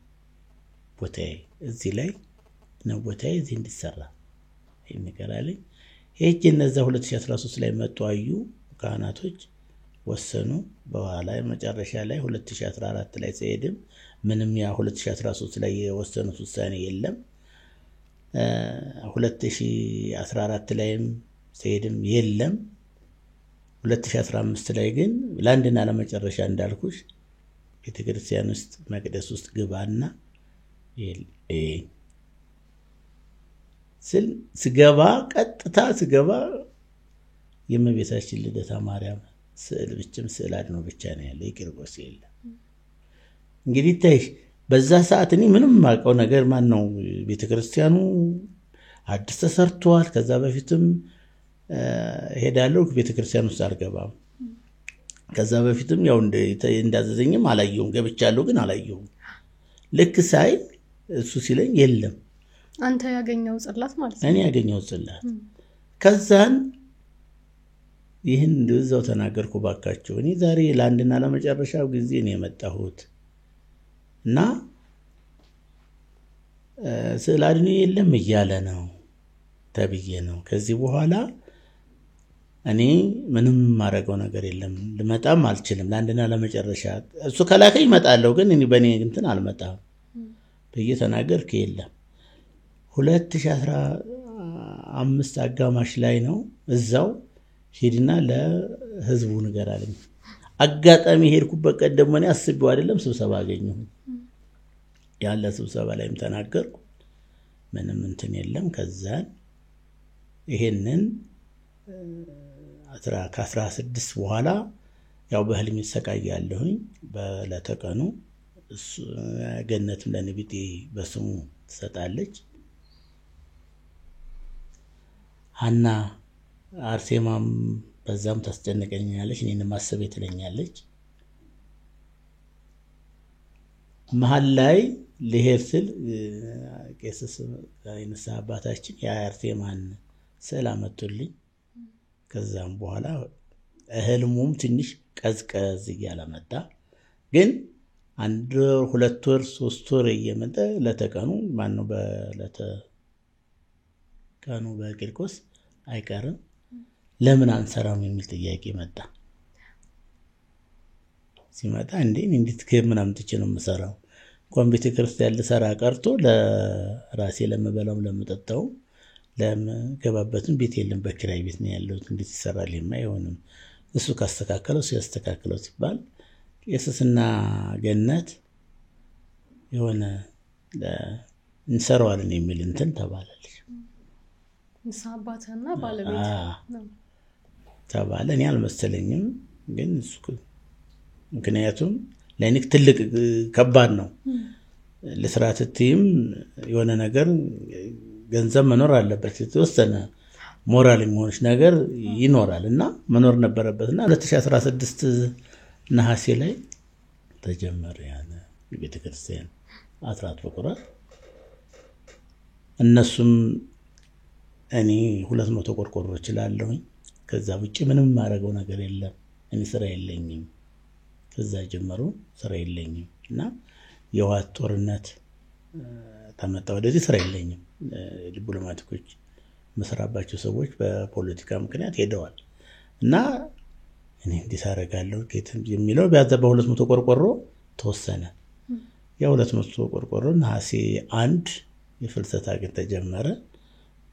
ቦታዬ፣ እዚህ ላይ ነው ቦታዬ፣ እዚህ እንዲሰራ ይሄን ነገር አለኝ። ሄጄ እነዛ 2013 ላይ መጡ፣ አዩ፣ ካህናቶች ወሰኑ። በኋላ መጨረሻ ላይ 2014 ላይ ሲሄድም ምንም ያ 2013 ላይ የወሰኑት ውሳኔ የለም። 2014 ላይም ሲሄድም የለም። 2015 ላይ ግን ለአንድና ለመጨረሻ እንዳልኩሽ ቤተክርስቲያን ውስጥ መቅደስ ውስጥ ግባና ስል ስገባ ቀጥታ ስገባ የእመቤታችን ልደታ ማርያም ስዕል ብቻም ስዕል አድኖ ብቻ ነው ያለ፣ የቂርቆስ የለም። እንግዲህ ታይሽ በዛ ሰዓት እኔ ምንም የማውቀው ነገር ማን ነው ቤተክርስቲያኑ አዲስ ተሰርቷል። ከዛ በፊትም ሄዳለሁ ቤተክርስቲያን ውስጥ አልገባም። ከዛ በፊትም ያው እንዳዘዘኝም አላየሁም፣ ገብቻለሁ ግን አላየሁም። ልክ ሳይ እሱ ሲለኝ የለም። አንተ ያገኘው ጽላት ማለት ነው። እኔ ያገኘው ጽላት። ከዛን ይህን እንደዛው ተናገርኩ። ባካችሁ እኔ ዛሬ ለአንድና ለመጨረሻው ጊዜ ነው የመጣሁት እና ስዕል አድኖ የለም እያለ ነው ተብዬ ነው። ከዚህ በኋላ እኔ ምንም የማደርገው ነገር የለም፣ ልመጣም አልችልም። ለአንድና ለመጨረሻ እሱ ከላከኝ እመጣለሁ፣ ግን እኔ በእኔ እንትን አልመጣም ብዬ ተናገርኩ። የለም 2015 አጋማሽ ላይ ነው እዛው ሄድና ለህዝቡ ንገር አለኝ። አጋጣሚ ሄድኩበት ቀን ደግሞ እኔ አስቤው አይደለም ስብሰባ አገኘሁ። ያለ ስብሰባ ላይም ተናገርኩ። ምንም እንትን የለም። ከዛን ይሄንን ከ16 በኋላ ያው በህልም ይሰቃያለሁኝ። በዕለተ ቀኑ ገነትም ለንቢጤ በስሙ ትሰጣለች። ሀና አርሴማም በዛም ታስጨንቀኛለች፣ እኔንም አስቤ ትለኛለች። መሀል ላይ ልሄድ ስል ቄስ የንስሐ አባታችን የአርሴማን ስዕል አመጡልኝ። ከዛም በኋላ ህልሙም ትንሽ ቀዝቀዝ እያለ መጣ። ግን አንድ ወር ሁለት ወር ሶስት ወር እየመጣ ለተቀኑ ማነው በለተቀኑ በቂርቆስ አይቀርም ለምን አንሰራም የሚል ጥያቄ መጣ። ሲመጣ እንዴ እንዴት ከምን አምጥቼ ነው የምሰራው? እንኳን ቤተክርስቲያን ልሰራ ቀርቶ ለራሴ ለምበላውም ለምጠጣውም ለምገባበትም ቤት የለም፣ በኪራይ ቤት ነው ያለሁት። እንዴት ይሰራል? አይሆንም። እሱ ካስተካከለው እሱ ያስተካከለው ሲባል ቄስና ገነት የሆነ እንሰራዋለን የሚል እንትን ተባለልሽ። አባትህና ባለቤት ተባለ። እኔ አልመሰለኝም፣ ግን እሱ ምክንያቱም ለእኔ ትልቅ ከባድ ነው። ለስራ ስትይም የሆነ ነገር ገንዘብ መኖር አለበት፣ የተወሰነ ሞራል የሚሆንሽ ነገር ይኖራል እና መኖር ነበረበት። እና 2016 ነሐሴ ላይ ተጀመረ ያን ቤተክርስቲያን አስራት በኩራት። እነሱም እኔ 200 ቆርቆሮ እችላለሁኝ፣ ከዛ ውጭ ምንም የማደርገው ነገር የለም፣ እኔ ስራ የለኝም። ከዛ ጀምሮ ስራ የለኝም እና የህወሓት ጦርነት ተመጣ ወደዚህ ስራ የለኝም። ዲፕሎማቲኮች መስራባቸው ሰዎች በፖለቲካ ምክንያት ሄደዋል እና እኔ እንዴት አደርጋለሁ የሚለው ቢያንስ በ200 ቆርቆሮ ተወሰነ። ያ 200 ቆርቆሮ ነሐሴ 1 የፍልሰታ ግን ተጀመረ።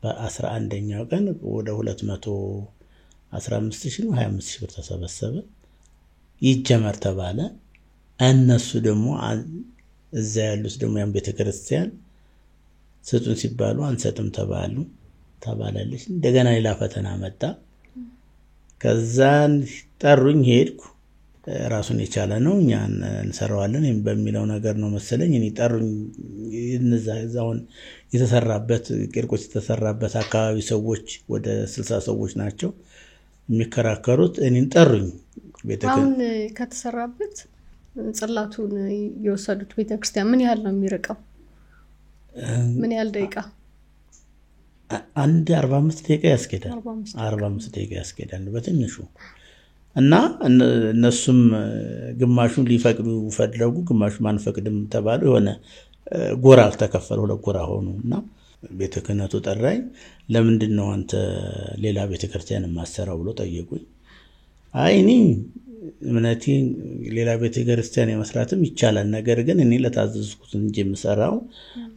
በ11ኛው ቀን ወደ 215,000 ነው 25,000 ብር ተሰበሰበ። ይጀመር ተባለ። እነሱ ደግሞ እዛ ያሉት ደግሞ ያን ቤተክርስቲያን ስጡን ሲባሉ አንሰጥም ተባሉ ተባላለች። እንደገና ሌላ ፈተና መጣ። ከዛን ጠሩኝ፣ ሄድኩ። ራሱን የቻለ ነው፣ እኛ እንሰራዋለን በሚለው ነገር ነው መሰለኝ። እኔ ጠሩኝ። እነዛ እዛውን የተሰራበት ቂርቆስ የተሰራበት አካባቢ ሰዎች ወደ 60 ሰዎች ናቸው የሚከራከሩት። እኔን ጠሩኝ። አሁን ከተሰራበት ጽላቱን የወሰዱት ቤተክርስቲያን ምን ያህል ነው የሚርቀው? ምን ያህል ደቂቃ? አንድ 45 ደቂቃ ያስኬዳል። 45 ደቂቃ ያስኬዳል በትንሹ። እና እነሱም ግማሹን ሊፈቅዱ ፈለጉ፣ ግማሹን አንፈቅድም ተባሉ። የሆነ ጎራ ተከፈለ፣ ሁለት ጎራ ሆኑ። እና ቤተ ክህነቱ ጠራኝ። ለምንድን ነው አንተ ሌላ ቤተክርስቲያን የማሰራው ብሎ ጠየቁኝ። አይ እኔ እምነቴ ሌላ ቤተክርስቲያን የመስራትም ይቻላል፣ ነገር ግን እኔ ለታዘዝኩት እንጂ የምሰራው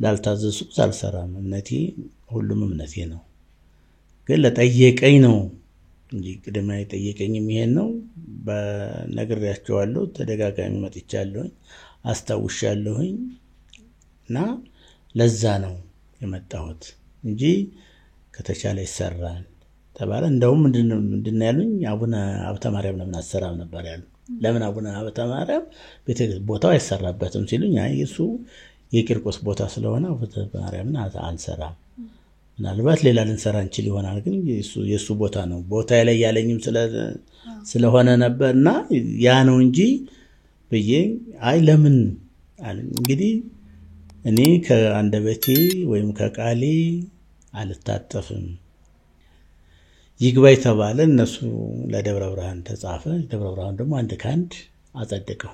ላልታዘዝኩት አልሰራም። እምነቴ ሁሉም እምነቴ ነው፣ ግን ለጠየቀኝ ነው እንጂ ቅድሚያ የጠየቀኝም ይሄን ነው። ነግሬያቸዋለሁ። ተደጋጋሚ መጥቻለሁኝ፣ አስታውሻለሁኝ። እና ለዛ ነው የመጣሁት እንጂ ከተቻለ ይሰራል ተባለ። እንደውም ምንድን ነው ያሉኝ፣ አቡነ ሀብተ ማርያም ለምን አሰራም ነበር ያሉ። ለምን አቡነ ሀብተ ማርያም ቦታው አይሰራበትም ሲሉኝ፣ አይ እሱ የቂርቆስ ቦታ ስለሆነ ሀብተ ማርያምን አንሰራም፣ ምናልባት ሌላ ልንሰራ እንችል ይሆናል፣ ግን የእሱ ቦታ ነው ቦታ ላይ ያለኝም ስለሆነ ነበርና ያ ነው እንጂ ብዬ አይ ለምን እንግዲህ እኔ ከአንደበቴ ወይም ከቃሌ አልታጠፍም። ይግባኝ ተባለ። እነሱ ለደብረ ብርሃን ተጻፈ። ደብረ ብርሃን ደግሞ 1 ከ1 አጸደቀው።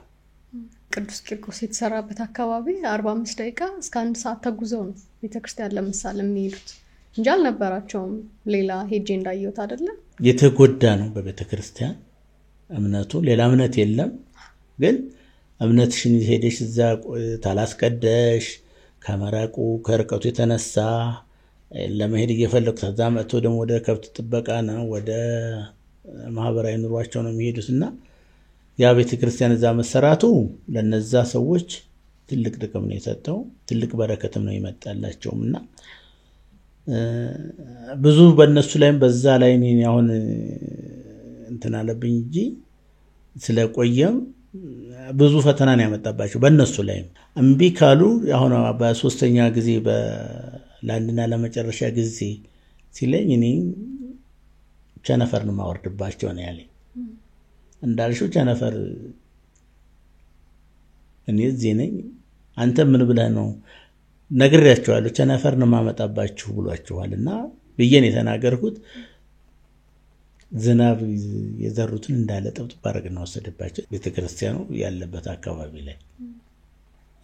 ቅዱስ ቂርቆስ የተሰራበት አካባቢ 45 ደቂቃ እስከ 1 ሰዓት ተጉዘው ነው ቤተክርስቲያን ለምሳሌ የሚሄዱት እንጂ አልነበራቸውም። ሌላ ሄጄ እንዳየሁት አይደለም የተጎዳ ነው በቤተክርስቲያን እምነቱ። ሌላ እምነት የለም፣ ግን እምነትሽን ሄደሽ እዛ ታላስቀደሽ ከመራቁ ከርቀቱ የተነሳ ለመሄድ እየፈለጉ ከዛ መጥቶ ደግሞ ወደ ከብት ጥበቃ ነው ወደ ማህበራዊ ኑሯቸው ነው የሚሄዱት። እና ያ ቤተክርስቲያን እዛ መሰራቱ ለነዛ ሰዎች ትልቅ ጥቅም ነው የሰጠው፣ ትልቅ በረከትም ነው የመጣላቸውም። እና ብዙ በእነሱ ላይም በዛ ላይ እኔ አሁን እንትን አለብኝ እንጂ ስለቆየም ብዙ ፈተና ነው ያመጣባቸው በእነሱ ላይም። እምቢ ካሉ አሁን በሶስተኛ ጊዜ ለአንድና ለመጨረሻ ጊዜ ሲለኝ እኔ ቸነፈር ነው የማወርድባቸው ነው ያለኝ። እንዳልሽው ቸነፈር እኔ እዚህ ነኝ፣ አንተ ምን ብለህ ነው ነግሬያቸዋለሁ፣ ቸነፈር ነው የማመጣባችሁ ብሏችኋልና ብዬ ነው የተናገርኩት። ዝናብ የዘሩትን እንዳለ ጥብጥብ አደረግና ወሰደባቸው። ቤተክርስቲያኑ ያለበት አካባቢ ላይ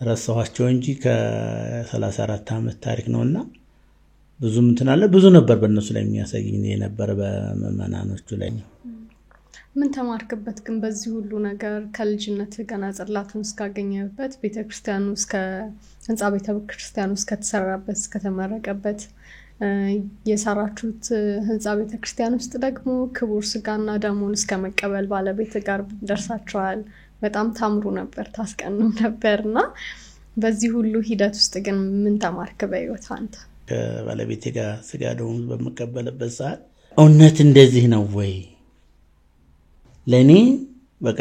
ረሳኋቸው እንጂ ከ34 ዓመት ታሪክ ነውና ብዙም እንትን አለ። ብዙ ነበር በእነሱ ላይ የሚያሳየኝ የነበረ በምዕመናኖቹ ላይ። ምን ተማርክበት ግን በዚህ ሁሉ ነገር? ከልጅነት ገና ጽላቱን እስካገኘበት ቤተክርስቲያኑ እስከ ህንጻ ቤተክርስቲያኑ እስከተሰራበት እስከተመረቀበት የሰራችሁት ህንጻ ቤተክርስቲያን ውስጥ ደግሞ ክቡር ስጋና ደሙን እስከ መቀበል ባለቤት ጋር ደርሳችኋል። በጣም ታምሩ ነበር፣ ታስቀኑ ነበርና በዚህ ሁሉ ሂደት ውስጥ ግን ምን ተማርክ በህይወት አንተ? ከባለቤቴ ጋር ስጋ ደሙን በምቀበልበት ሰዓት እውነት እንደዚህ ነው ወይ ለኔ? በቃ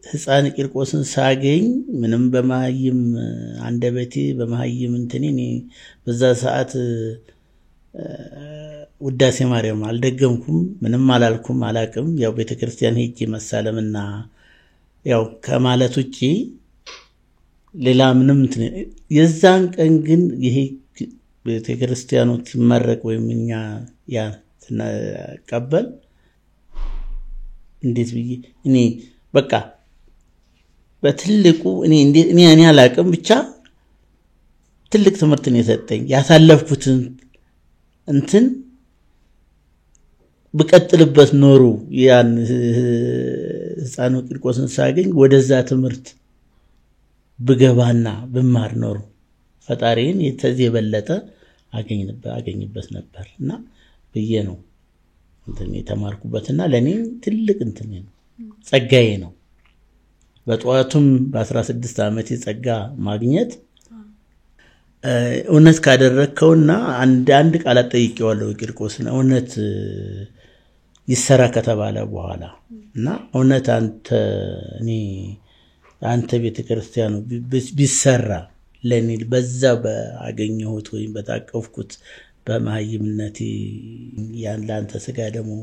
የህፃን ቂርቆስን ሳገኝ ምንም በመሀይም አንደበቴ በመሀይም እንትኔ እኔ በዛ ሰዓት ውዳሴ ማርያም አልደገምኩም፣ ምንም አላልኩም፣ አላቅም። ያው ቤተክርስቲያን ሄጄ መሳለምና ያው ከማለት ውጪ ሌላ ምንም እንትን። የዛን ቀን ግን ይሄ ቤተክርስቲያኑ ሲመረቅ ወይም እኛ ያ ስንቀበል እንዴት ብዬ እኔ በቃ በትልቁ እኔ እንዴት እኔ አላቅም፣ ብቻ ትልቅ ትምህርት ነው የሰጠኝ። ያሳለፍኩትን እንትን ብቀጥልበት ኖሮ ያን ህፃኑ ቂርቆስን ሳገኝ ወደዛ ትምህርት ብገባና ብማር ኖሮ ፈጣሪን ከዚህ የበለጠ አገኝበት ነበር እና ብዬ ነው እንትን የተማርኩበትና ለኔ ትልቅ እንትን ነው፣ ጸጋዬ ነው። በጠዋቱም በ16 ዓመቴ ጸጋ ማግኘት እውነት ካደረግከውና አንድ ቃላት ጠይቄዋለሁ ቂርቆስን። እውነት ይሰራ ከተባለ በኋላ እና እውነት አንተ እኔ አንተ ቤተክርስቲያኑ ቢሰራ ለኔ በዛ ባገኘሁት ወይም በታቀፍኩት በመሃይምነቴ ያን ለአንተ ስጋ ደግሞ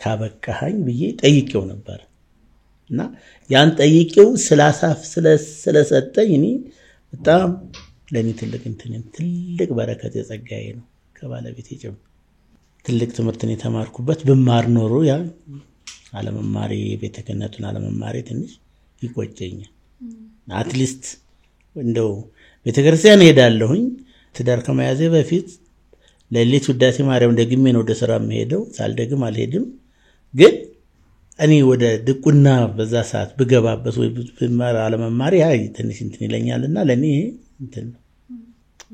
ካበቃኸኝ ብዬ ጠይቄው ነበር። እና ያን ጠይቄው ስላሳፍ ስለሰጠኝ እኔ በጣም ለኔ ትልቅ እንትን ትልቅ በረከት የጸጋዬ ነው። ከባለቤቴ ጭምር ትልቅ ትምህርትን የተማርኩበት። ብማር ኖሮ ያ አለመማሬ የቤተ ክህነቱን አለመማሬ ትንሽ ይቆጨኛል። At least እንደው ቤተክርስቲያን እሄዳለሁኝ። ትዳር ከመያዜ በፊት ሌሊት ውዳሴ ማርያም ደግሜ ነው ወደ ስራ የምሄደው፣ ሳልደግም አልሄድም። ግን እኔ ወደ ድቁና በዛ ሰዓት ብገባበት ወይ ብማር አለመማሬ ያ ትንሽ እንትን ይለኛልና ለእኔ እንትን ነው።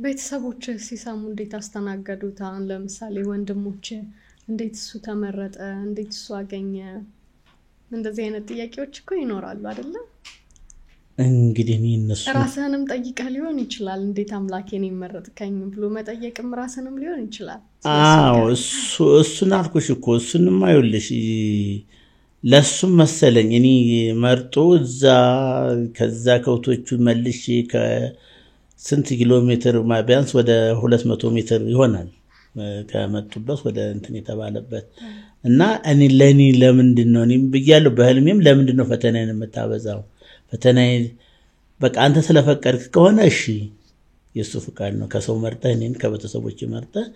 ቤተሰቦች ሲሰሙ እንዴት አስተናገዱት? አሁን ለምሳሌ ወንድሞች እንዴት እሱ ተመረጠ፣ እንዴት እሱ አገኘ? እንደዚህ አይነት ጥያቄዎች እኮ ይኖራሉ አይደለ? እንግዲህ እኔ እነሱ ራስህንም ጠይቀህ ሊሆን ይችላል። እንዴት አምላኬን የመረጥከኝ ብሎ መጠየቅም ራስንም ሊሆን ይችላል። አዎ እሱን አልኩሽ እኮ እሱንማ ይኸውልሽ ለእሱም መሰለኝ እኔ መርጦ እዛ ከዛ ከብቶቹ መልሼ ከስንት ኪሎ ሜትር ቢያንስ ወደ 200 ሜትር ይሆናል ከመጡበት ወደ እንትን የተባለበት እና እኔ ለእኔ ለምንድን ነው እኔም ብያለሁ በህልሜም ለምንድን ነው ፈተናዬን የምታበዛው? ፈተናዬን በቃ አንተ ስለፈቀድክ ከሆነ እሺ የእሱ ፍቃድ ነው። ከሰው መርጠህ እኔን ከቤተሰቦች መርጠህ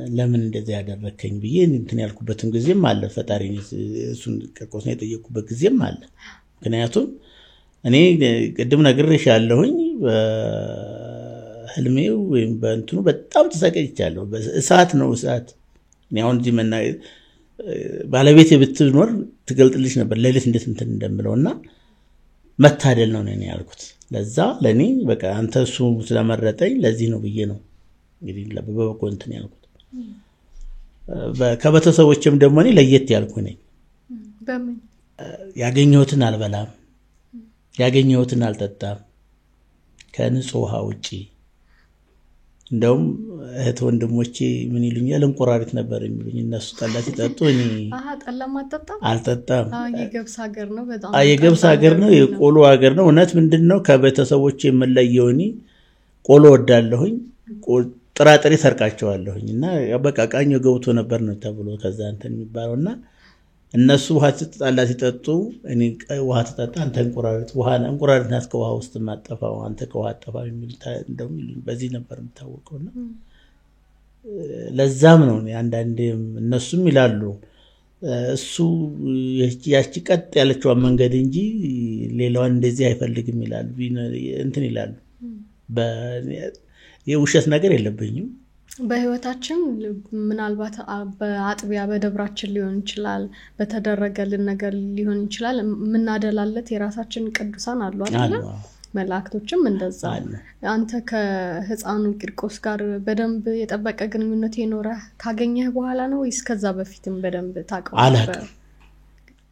ለምን እንደዚህ ያደረከኝ ብዬ እንትን ያልኩበትም ጊዜም አለ። ፈጣሪ እሱን ቂርቆስን የጠየቅኩበት ጊዜም አለ። ምክንያቱም እኔ ቅድም ነግሬሻለሁኝ በህልሜ ወይም በእንትኑ በጣም ተሰቃይቻለሁ። እሳት ነው እሳት። እኔ አሁን እዚህ ባለቤቴ ብትኖር ትገልጥልሽ ነበር ሌሊት እንዴት እንትን እንደምለው እና መታደል ነው እኔ ያልኩት። ለዛ ለኔ በቃ አንተ እሱ ስለመረጠኝ ለዚህ ነው ብዬ ነው እንግዲህ በበጎ እንትን ያልኩት። ከቤተሰቦቼም ደግሞ እኔ ለየት ያልኩ ነኝ። በምን ያገኘሁትን አልበላም፣ ያገኘሁትን አልጠጣም ከንጹህ ውሃ ውጪ። እንደውም እህት ወንድሞቼ ምን ይሉኛል፣ እንቁራሪት ነበር የሚሉኝ። እነሱ ጠላ ሲጠጡ እኔ ጠላም አልጠጣም አልጠጣም። የገብስ ሀገር ነው፣ በጣም የገብስ ሀገር ነው፣ የቆሎ ሀገር ነው። እውነት ምንድን ነው ከቤተሰቦቼ የምለየው እኔ ቆሎ ወዳለሁኝ፣ ጥራጥሬ ሰርቃቸዋለሁኝ። እና በቃ ቃኞ ገብቶ ነበር ነው ተብሎ ከዛ እንትን የሚባለው እና እነሱ ውሃ ጠላ ሲጠጡ እኔ ውሃ ተጠጣ አንተ እንቁራሪት ውሃ እንቁራሪት ናት ከውሃ ውስጥ የማጠፋው አንተ ከውሃ አጠፋ የሚል እንደውም በዚህ ነበር የምታወቀውና ለዛም ነው አንዳንዴ እነሱም ይላሉ እሱ ያቺ ቀጥ ያለችዋን መንገድ እንጂ ሌላዋን እንደዚህ አይፈልግም ይላሉ፣ እንትን ይላሉ። የውሸት ነገር የለብኝም። በህይወታችን ምናልባት በአጥቢያ በደብራችን ሊሆን ይችላል፣ በተደረገልን ነገር ሊሆን ይችላል። የምናደላለት የራሳችን ቅዱሳን አሉ አይደለ? መላእክቶችም እንደዛ። አንተ ከህፃኑ ቂርቆስ ጋር በደንብ የጠበቀ ግንኙነት የኖረህ ካገኘህ በኋላ ነው ወይስ ከዛ በፊትም በደንብ ታውቀው ነበር? አላውቅም።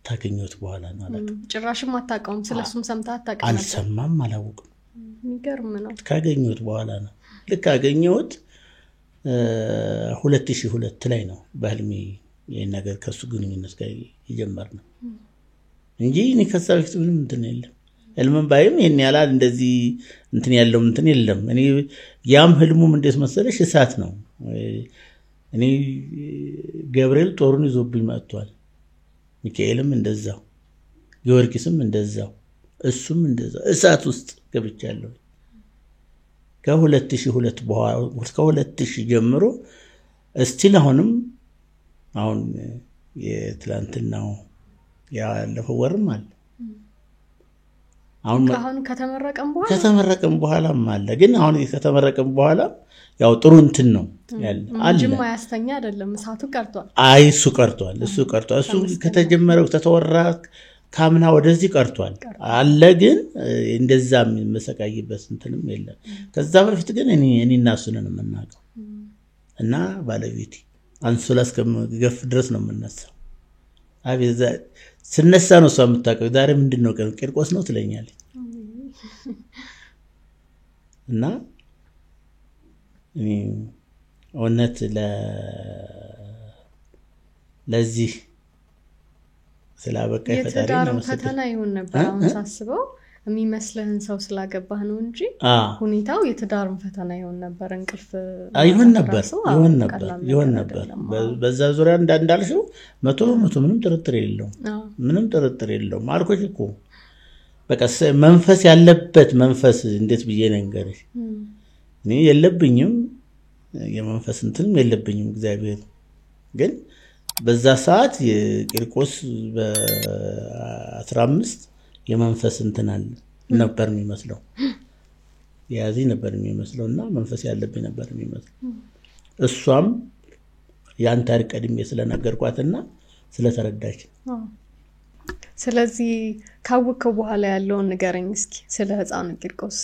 ታገኘሁት በኋላ ነው። አላውቅም። ጭራሽም አታውቀውም? ስለሱም ሰምተህ አታውቅም? አልሰማም፣ አላውቅም። የሚገርም ነው። ካገኘሁት በኋላ ነው። ልክ ካገኘሁት 2002 ላይ ነው በህልሜ ይሄን ነገር ከሱ ግንኙነት ጋር የጀመርነው እንጂ እኔ ከዛ በፊት ምንም እንትን የለም። ህልምም ባይም ይሄን ያላል እንደዚህ እንትን ያለው እንትን የለም። እኔ ያም ህልሙም እንዴት መሰለሽ እሳት ነው። እኔ ገብርኤል ጦሩን ይዞብኝ መጥቷል። ሚካኤልም እንደዛው፣ ጊዮርጊስም እንደዛው፣ እሱም እንደዛው እሳት ውስጥ ገብቻለሁ። ከ2002 በኋላ ከ2000 ጀምሮ እስቲል አሁንም አሁን የትላንትናው ያለፈው ወርም አለ። አሁን ከተመረቀም በኋላም አለ። ግን አሁን ከተመረቀም በኋላ ያው ጥሩ እንትን ነው ያለ አለ። ጅማ ያስተኛ አይደለም፣ እሳቱ ቀርቷል። አይ እሱ ቀርቷል፣ እሱ ቀርቷል። እሱ ከተጀመረው ተተወራ ካምና ወደዚህ ቀርቷል አለ። ግን እንደዛ የምሰቃይበት እንትንም የለም። ከዛ በፊት ግን እኔና እሱ ነን የምናውቀው እና ባለቤቴ አንሶላ እስከምገፍ ድረስ ነው የምነሳው። አቤት ስነሳ ነው እሷ የምታውቀው። ዛሬ ምንድን ነው ቀኑ? ቂርቆስ ነው ትለኛለች። እና እኔ እውነት ለዚህ ስላበቃኝ ፈጣሪ የትዳር ፈተና ይሆን ነበር። አሁን ሳስበው የሚመስልህን ሰው ስላገባህ ነው እንጂ ሁኔታው የትዳሩን ፈተና ይሆን ነበር። እንቅልፍ ይሆን ነበር ይሆን ነበር ይሆን ነበር። በዛ ዙሪያ እንዳልሽው 100% ምንም ጥርጥር የለውም። ምንም ጥርጥር የለውም። አልኩሽ እኮ በቃ መንፈስ ያለበት መንፈስ እንዴት ብዬ ልንገርሽ፣ እኔ የለብኝም የመንፈስ እንትንም የለብኝም። እግዚአብሔር ግን በዛ ሰዓት የቂርቆስ በ15 የመንፈስ እንትን አለ ነበር የሚመስለው፣ የያዘኝ ነበር የሚመስለው እና መንፈስ ያለብኝ ነበር የሚመስለው። እሷም ያን ታሪክ ቀድሜ ስለነገርኳትና ስለተረዳች። ስለዚህ ካወቅከው በኋላ ያለውን ንገረኝ እስኪ ስለ ህፃኑ ቂርቆስ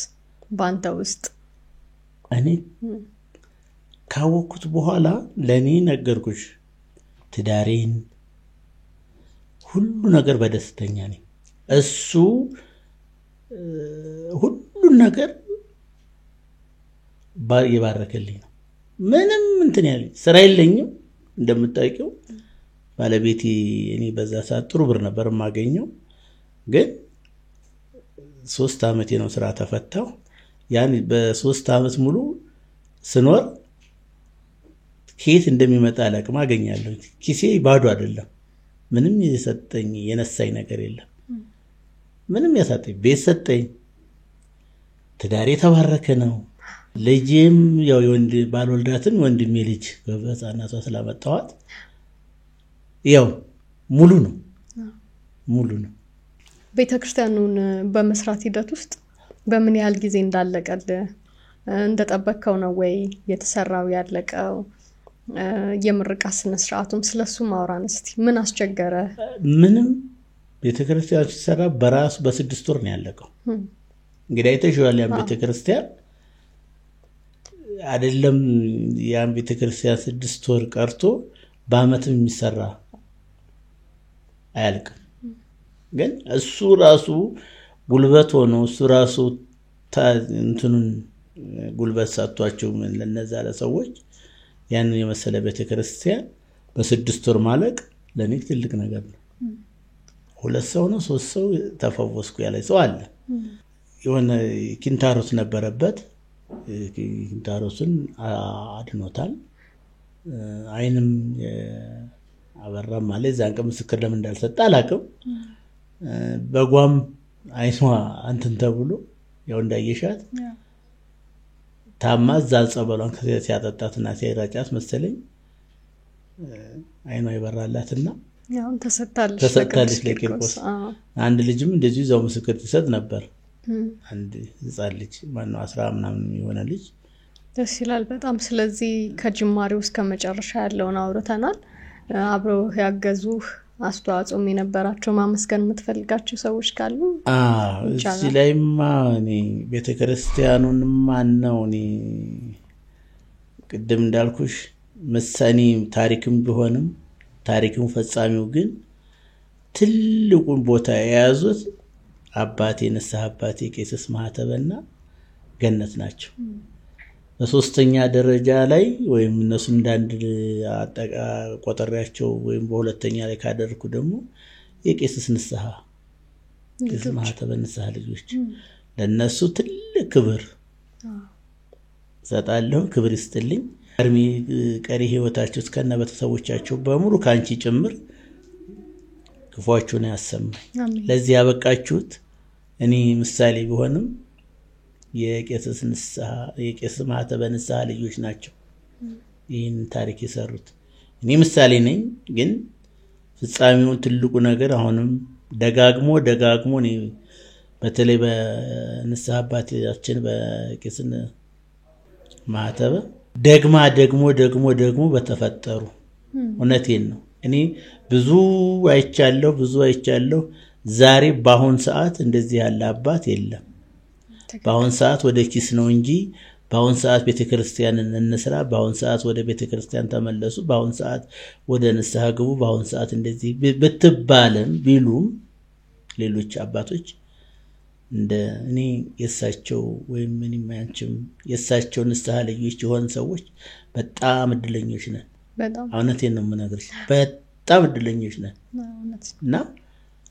በአንተ ውስጥ። እኔ ካወቅኩት በኋላ ለእኔ ነገርኩሽ፣ ትዳሬን ሁሉ ነገር በደስተኛ ነኝ። እሱ ሁሉን ነገር የባረከልኝ ነው። ምንም እንትን ያለኝ ስራ የለኝም እንደምታውቂው። ባለቤቴ እኔ በዛ ሰዓት ጥሩ ብር ነበር የማገኘው፣ ግን 3 ዓመቴ ነው ስራ ተፈታው። ያን በ3 ዓመት ሙሉ ስኖር ከየት እንደሚመጣ አላውቅም፣ አገኛለሁ። ኪሴ ባዶ አይደለም። ምንም የሰጠኝ የነሳኝ ነገር የለም። ምንም ያሳጠኝ ቤት ሰጠኝ። ትዳሬ የተባረከ ነው። ልጄም ያው የወንድ ባልወልዳትም ወንድሜ ልጅ በህፃናቷ ስላመጣኋት ያው ሙሉ ነው ሙሉ ነው። ቤተክርስቲያኑን በመስራት ሂደት ውስጥ በምን ያህል ጊዜ እንዳለቀልህ እንደጠበቅከው ነው ወይ የተሰራው ያለቀው? የምርቃት ስነ ስርዓቱም ስለሱ ማውራን እስቲ። ምን አስቸገረ? ምንም ቤተክርስቲያን ሲሰራ በራሱ በ6 ወር ነው ያለቀው። እንግዲህ አይተሽዋል ያን ቤተክርስቲያን አይደለም ያን ቤተክርስቲያን 6 ወር ቀርቶ በአመትም የሚሰራ አያልቅም። ግን እሱ ራሱ ጉልበት ሆኖ እሱ ራሱ እንትኑን ጉልበት ሰጥቷቸው ለነዛ ለሰዎች ያንን የመሰለ ቤተክርስቲያን በ6 ወር ማለቅ ለኔ ትልቅ ነገር ነው። 2 ሰው ነው 3 ሰው ተፈወስኩ ያለ ሰው አለ። የሆነ ኪንታሮት ነበረበት፣ ኪንታሮትን አድኖታል። አይንም አበራም አለ። እዛን ቀን ምስክር ለምን እንዳልሰጠ አላውቅም። በጓም አይኗ እንትን ተብሎ ያው እንዳየሻት ታማ እዛ ጸበሏን ሲያጠጣትና ሲረጫት መሰለኝ አይኗ ይበራላትና ያው ተሰጥታለች ለቂርቆስ። አንድ ልጅም እንደዚሁ እዛው ምስክር ትሰጥ ነበር። አንድ ህፃን ልጅ ማነው 10 ምናምን የሆነ ልጅ። ደስ ይላል በጣም። ስለዚህ ከጅማሬው እስከ መጨረሻ ያለውን አውርተናል። አብረው ያገዙህ አስተዋጽኦም የነበራቸው ማመስገን የምትፈልጋቸው ሰዎች ካሉ? እዚህ ላይማ እኔ ቤተክርስቲያኑን ማነው እኔ ቅድም እንዳልኩሽ ምሳኔ ታሪክም ቢሆንም ታሪክም ፈጻሚው ግን ትልቁን ቦታ የያዙት አባቴ ንስሐ አባቴ ቄስ ማህተበና ገነት ናቸው። በሶስተኛ ደረጃ ላይ ወይም እነሱ እንዳንድ ቆጠሪያቸው ወይም በሁለተኛ ላይ ካደረኩ ደግሞ የቄስስ ንስሐ ቄስ ማህተበ ንስሐ ልጆች ለነሱ ትልቅ ክብር ሰጣለሁ። ክብር ይስጥልኝ። ቀሪ ህይወታቸው እስከነ ቤተሰቦቻቸው በሙሉ ካንቺ ጭምር ክፉአችሁን ያሰማኝ። ለዚህ ያበቃችሁት እኔ ምሳሌ ቢሆንም የቄስስ ንስሐ የቄስ ማህተበ ንስሐ ልጆች ናቸው ይህን ታሪክ የሰሩት። እኔ ምሳሌ ነኝ፣ ግን ፍጻሜውን ትልቁ ነገር አሁንም ደጋግሞ ደጋግሞ እኔ በተለይ በንስሐ አባታችን በቄስ ማህተበ ደግማ ደግሞ ደግሞ ደግሞ በተፈጠሩ እውነቴን ነው። እኔ ብዙ አይቻለሁ ብዙ አይቻለሁ። ዛሬ በአሁን ሰዓት እንደዚህ ያለ አባት የለም። በአሁን ሰዓት ወደ ኪስ ነው እንጂ በአሁን ሰዓት ቤተክርስቲያንን እንስራ፣ በአሁን ሰዓት ወደ ቤተክርስቲያን ተመለሱ፣ በአሁን ሰዓት ወደ ንስሐ ግቡ፣ በአሁን ሰዓት እንደዚህ ብትባልም ቢሉም ሌሎች አባቶች እንደ እኔ የሳቸው ወይም እኔም ያንቺም የሳቸው ንስሐ ልጆች የሆን ሰዎች በጣም እድለኞች ነን። እውነቴን ነው የምነግርሽ፣ በጣም በጣም እድለኞች ነን። እና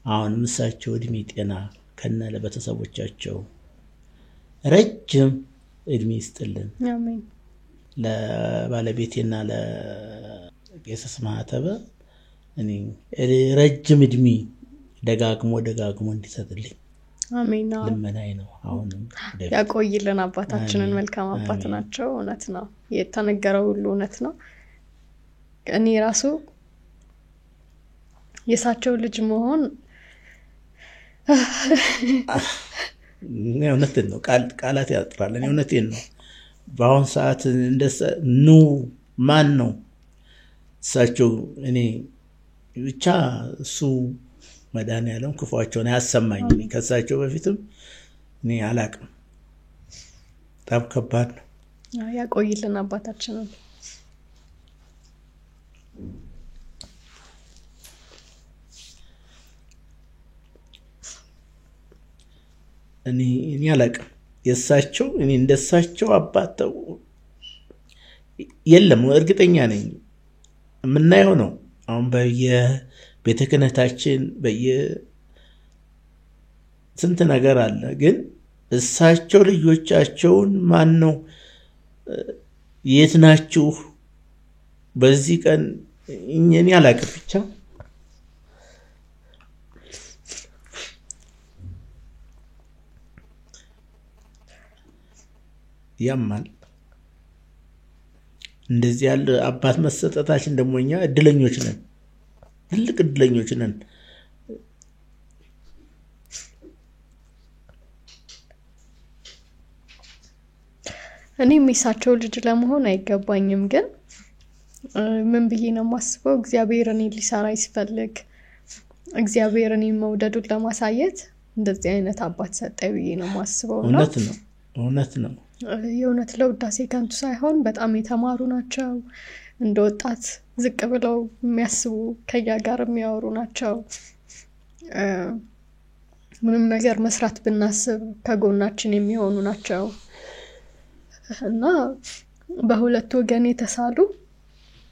አሁንም እሳቸው እድሜ ጤና ከነ ለቤተሰቦቻቸው ረጅም እድሜ ይስጥልን። ለባለቤቴና ለቄስ ማህተበ እኔ ረጅም እድሜ ደጋግሞ ደጋግሞ እንዲሰጥልኝ አሜን ልመናዬ ነው። አሁንም ያቆይልን አባታችንን። መልካም አባት ናቸው። እውነት ነው የተነገረው ሁሉ እውነት ነው። እኔ ራሱ የእሳቸው ልጅ መሆን እውነቴን ነው፣ ቃላት ያጥራል። እኔ እውነቴን ነው። በአሁን ሰዓት ኑ ማን ነው እሳቸው? እኔ ብቻ እሱ መድኃኒዓለም ክፏቸውን አያሰማኝ። ከእሳቸው በፊትም እኔ አላቅም። በጣም ከባድ ነው። ያቆይልን አባታችንን። እኔ አላቅም የእሳቸው እኔ እንደሳቸው አባት የለም፣ እርግጠኛ ነኝ። የምናየው ነው አሁን በየቤተ ክህነታችን በየ ስንት ነገር አለ። ግን እሳቸው ልጆቻቸውን ማን ነው የት ናችሁ በዚህ ቀን እኔ አላቅም ብቻ ያማል። እንደዚህ ያለ አባት መሰጠታችን ደግሞ እኛ እድለኞች ነን፣ ትልቅ እድለኞች ነን። እኔም የእሳቸው ልጅ ለመሆን አይገባኝም፣ ግን ምን ብዬ ነው የማስበው፣ እግዚአብሔር እኔን ሊሰራ ሲፈልግ እግዚአብሔር እኔን መውደዱን ለማሳየት እንደዚህ አይነት አባት ሰጠኝ ብዬ ነው የማስበው። እውነት ነው፣ እውነት ነው። የእውነት ለውዳሴ ከንቱ ሳይሆን በጣም የተማሩ ናቸው። እንደ ወጣት ዝቅ ብለው የሚያስቡ ከኛ ጋር የሚያወሩ ናቸው። ምንም ነገር መስራት ብናስብ ከጎናችን የሚሆኑ ናቸው እና በሁለት ወገን የተሳሉ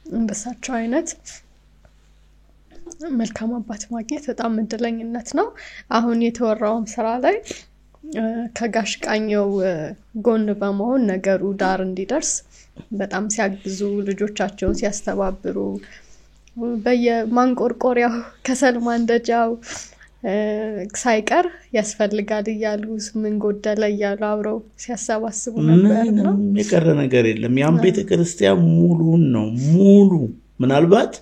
እንደሳቸው አይነት መልካም አባት ማግኘት በጣም እድለኝነት ነው። አሁን የተወራውም ስራ ላይ ከጋሽ ቃኘው ጎን በመሆን ነገሩ ዳር እንዲደርስ በጣም ሲያግዙ፣ ልጆቻቸውን ሲያስተባብሩ፣ በየማንቆርቆሪያው ከሰል ማንደጃው ሳይቀር ያስፈልጋል እያሉ ምን ጎደለ እያሉ አብረው ሲያሰባስቡ ነበር። ምንም የቀረ ነገር የለም። ያን ቤተክርስቲያን ሙሉን ነው ሙሉ። ምናልባት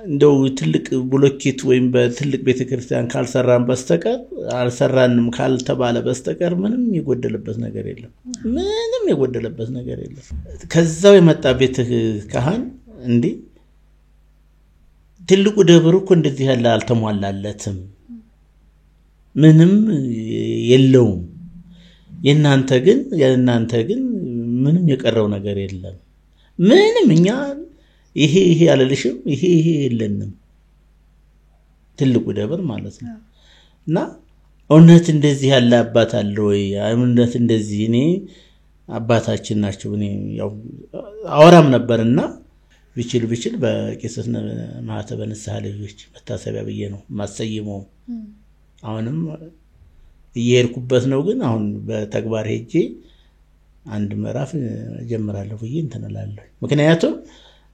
እንደው ትልቅ ብሎኬት ወይም በትልቅ ቤተክርስቲያን ካልሰራን በስተቀር አልሰራንም ካልተባለ በስተቀር ምንም የጎደለበት ነገር የለም። ምንም የጎደለበት ነገር የለም። ከዛው የመጣ ቤተ ካህን እንዴ ትልቁ ደብር እኮ እንደዚህ ያለ አልተሟላለትም፣ ምንም የለውም። የእናንተ ግን ምንም የቀረው ነገር የለም። ምንም እኛ ይሄ ይሄ አለልሽም፣ ይሄ ይሄ የለንም። ትልቁ ደብር ማለት ነው። እና እውነት እንደዚህ ያለ አባት አለ ወይ? እውነት እንደዚህ እኔ አባታችን ናቸው እኔ ያው አወራም ነበርና ቢችል ቢችል በቄስ ማህተበ ንስሐ ልጆች መታሰቢያ ብዬ ነው የማሰይመው። አሁንም እየሄድኩበት ነው፣ ግን አሁን በተግባር ሄጄ አንድ ምዕራፍ እጀምራለሁ ብዬ እንትን እላለሁ። ምክንያቱም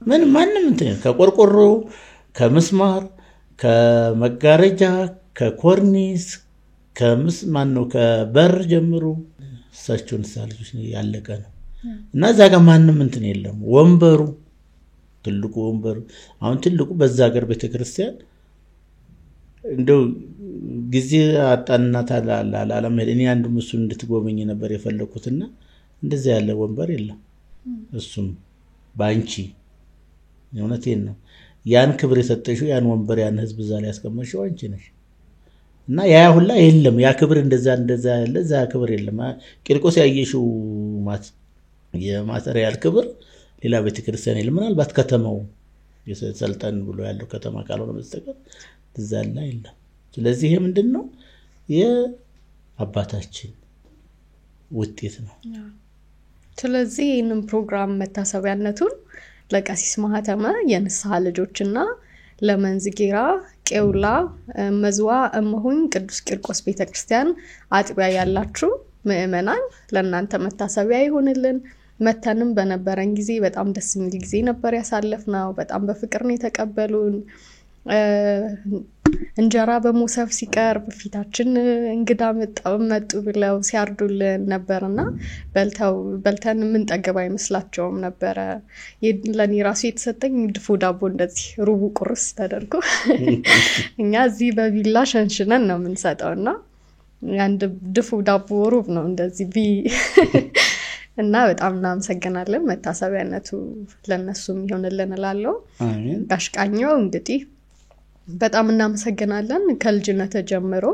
ምን ማንም እንትን ከቆርቆሮ፣ ከምስማር፣ ከመጋረጃ፣ ከኮርኒስ፣ ማን ነው ከበር ጀምሮ እሳቸው ንስሐ ልጆች ያለቀ ነው እና እዛ ጋር ማንም እንትን የለም። ወንበሩ ትልቁ ወንበሩ አሁን ትልቁ በዛ ሀገር ቤተክርስቲያን እንደው ጊዜ አጣንና አላለመሄድ እኔ አንዱም እሱን እንድትጎበኝ ነበር የፈለኩትና እንደዚያ ያለ ወንበር የለም። እሱም ባንቺ እውነቴን ነው። ያን ክብር የሰጠሽው ያን ወንበር ያን ህዝብ እዛ ላይ ያስቀመጥሽው አንቺ ነሽ። እና ያ ሁላ የለም። ያ ክብር እንደዛ እንደዛ ያለ እዛ ክብር የለም። ቂርቆስ ያየሽው የማቴሪያል ክብር ሌላ ቤተክርስቲያን የለም። ምናልባት ከተማው የሰልጠን ብሎ ያለው ከተማ ካልሆነ በስተቀር እዛ ላይ የለም። ስለዚህ ይሄ ምንድነው የአባታችን ውጤት ነው። ስለዚህ ይህንን ፕሮግራም መታሰቢያነቱን ለቀሲስ ማህተመ የንስሐ ልጆችና ለመንዝ ጌራ ቄውላ መዝዋ እመሁኝ ቅዱስ ቂርቆስ ቤተክርስቲያን አጥቢያ ያላችሁ ምእመናን ለእናንተ መታሰቢያ ይሆንልን። መተንም በነበረን ጊዜ በጣም ደስ የሚል ጊዜ ነበር ያሳለፍነው። በጣም በፍቅር ነው የተቀበሉን። እንጀራ በሞሰብ ሲቀርብ ፊታችን እንግዳ መጡ ብለው ሲያርዱልን ነበርና በልተን የምንጠግብ አይመስላቸውም ነበረ። ለእኔ ራሱ የተሰጠኝ ድፎ ዳቦ እንደዚህ ሩቡ ቁርስ ተደርጎ እኛ እዚህ በቢላ ሸንሽነን ነው የምንሰጠው እና የአንድ ድፎ ዳቦ ሩብ ነው እንደዚህ እና በጣም እናመሰግናለን። መታሰቢያነቱ ለነሱም ይሆንልን እላለሁ። ጋሽ ቃኘው እንግዲህ በጣም እናመሰግናለን። ከልጅነት ጀምሮ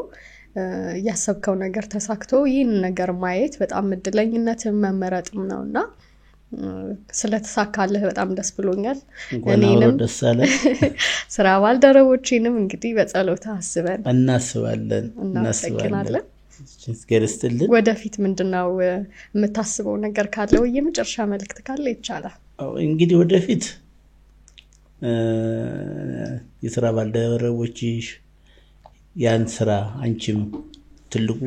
ያሰብከው ነገር ተሳክቶ ይህን ነገር ማየት በጣም እድለኝነትም መመረጥም ነውና ስለተሳካልህ በጣም ደስ ብሎኛል። እኔንም ደስ አለን። ስራ ባልደረቦቼንም እንግዲህ በጸሎት አስበን እናስባለን። እናመሰግናለን። እግዚአብሔር ይስጥልን። ወደፊት ምንድነው የምታስበው ነገር ካለ ወይ የመጨረሻ መልእክት ካለ ይቻላል? እንግዲህ ወደፊት የስራ ባልደረቦችሽ ያን ስራ አንቺም ትልቁ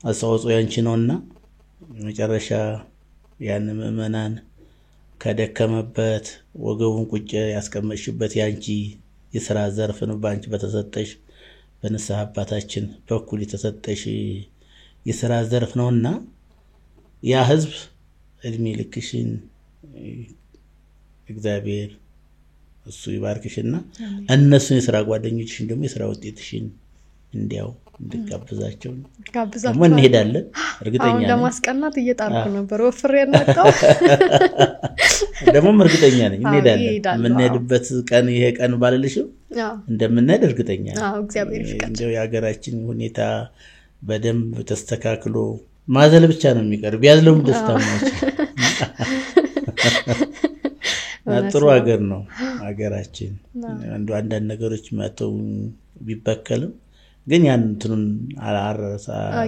አስተዋጽኦ ያንቺ ነውና መጨረሻ ያን ምእመናን ከደከመበት ወገቡን ቁጭ ያስቀመጥሽበት ያንቺ የስራ ዘርፍ ነው። ባንቺ በተሰጠሽ በንስሐ አባታችን በኩል የተሰጠሽ የስራ ዘርፍ ነውና ያ ህዝብ እድሜ ልክሽን እግዚአብሔር እሱ ይባርክሽና እነሱን የስራ ጓደኞችሽን ደግሞ የስራ ውጤትሽን እንዲያው እንድጋብዛቸው ጋብዛቸው እንሄዳለን። እርግጠኛ ነኝ። ለማስቀናት እየጣርኩ ነበር፣ ወፍሬ መጣሁ። ደግሞም እርግጠኛ ነኝ እንሄዳለን። የምንሄድበት ቀን ይሄ ቀን ባልልሽም እንደምንሄድ እርግጠኛ ነኝ። እግዚአብሔር ይፍቀድ። እንደው የሀገራችን ሁኔታ በደንብ ተስተካክሎ ማዘል ብቻ ነው የሚቀር፣ ቢያዝለውም ደስታ ነው። ጥሩ ሀገር ነው ሀገራችን። አንዳንድ ነገሮች መጥተው ቢበከልም ግን ያን እንትኑን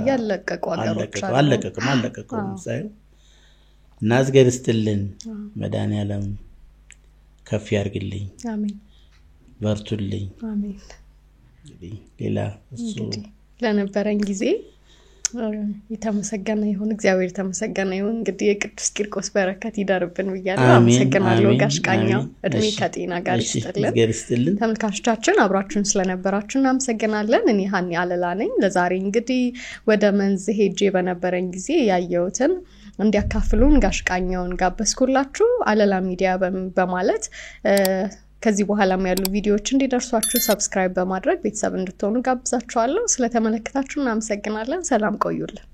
ያለቀቁ ሀገሮች አለቀቁም ሳይሆን እና እግዚአብሔር ይስጥልን። መድኃኒዓለም ከፍ ያርግልኝ። አሜን። በርቱልኝ። አሜን። ሌላ እሱ ለነበረን ጊዜ የተመሰገነ ይሁን፣ እግዚአብሔር የተመሰገነ ይሁን። እንግዲህ የቅዱስ ቂርቆስ በረከት ይደርብን ብያለሁ። አመሰግናለሁ ጋሽ ቃኘው፣ እድሜ ከጤና ጋር ይስጥልን። ተመልካቾቻችን አብራችሁን ስለነበራችሁ እናመሰግናለን። እኔ ሀኒ አለላ ነኝ። ለዛሬ እንግዲህ ወደ መንዝ ሄጄ በነበረን ጊዜ ያየሁትን እንዲያካፍሉን ጋሽ ቃኘውን ጋበዝኩላችሁ። አለላ ሚዲያ በማለት ከዚህ በኋላም ያሉ ቪዲዮዎች እንዲደርሷችሁ subscribe በማድረግ ቤተሰብ እንድትሆኑ ጋብዛችኋለሁ። ስለተመለከታችሁ እናመሰግናለን። ሰላም ቆዩልን።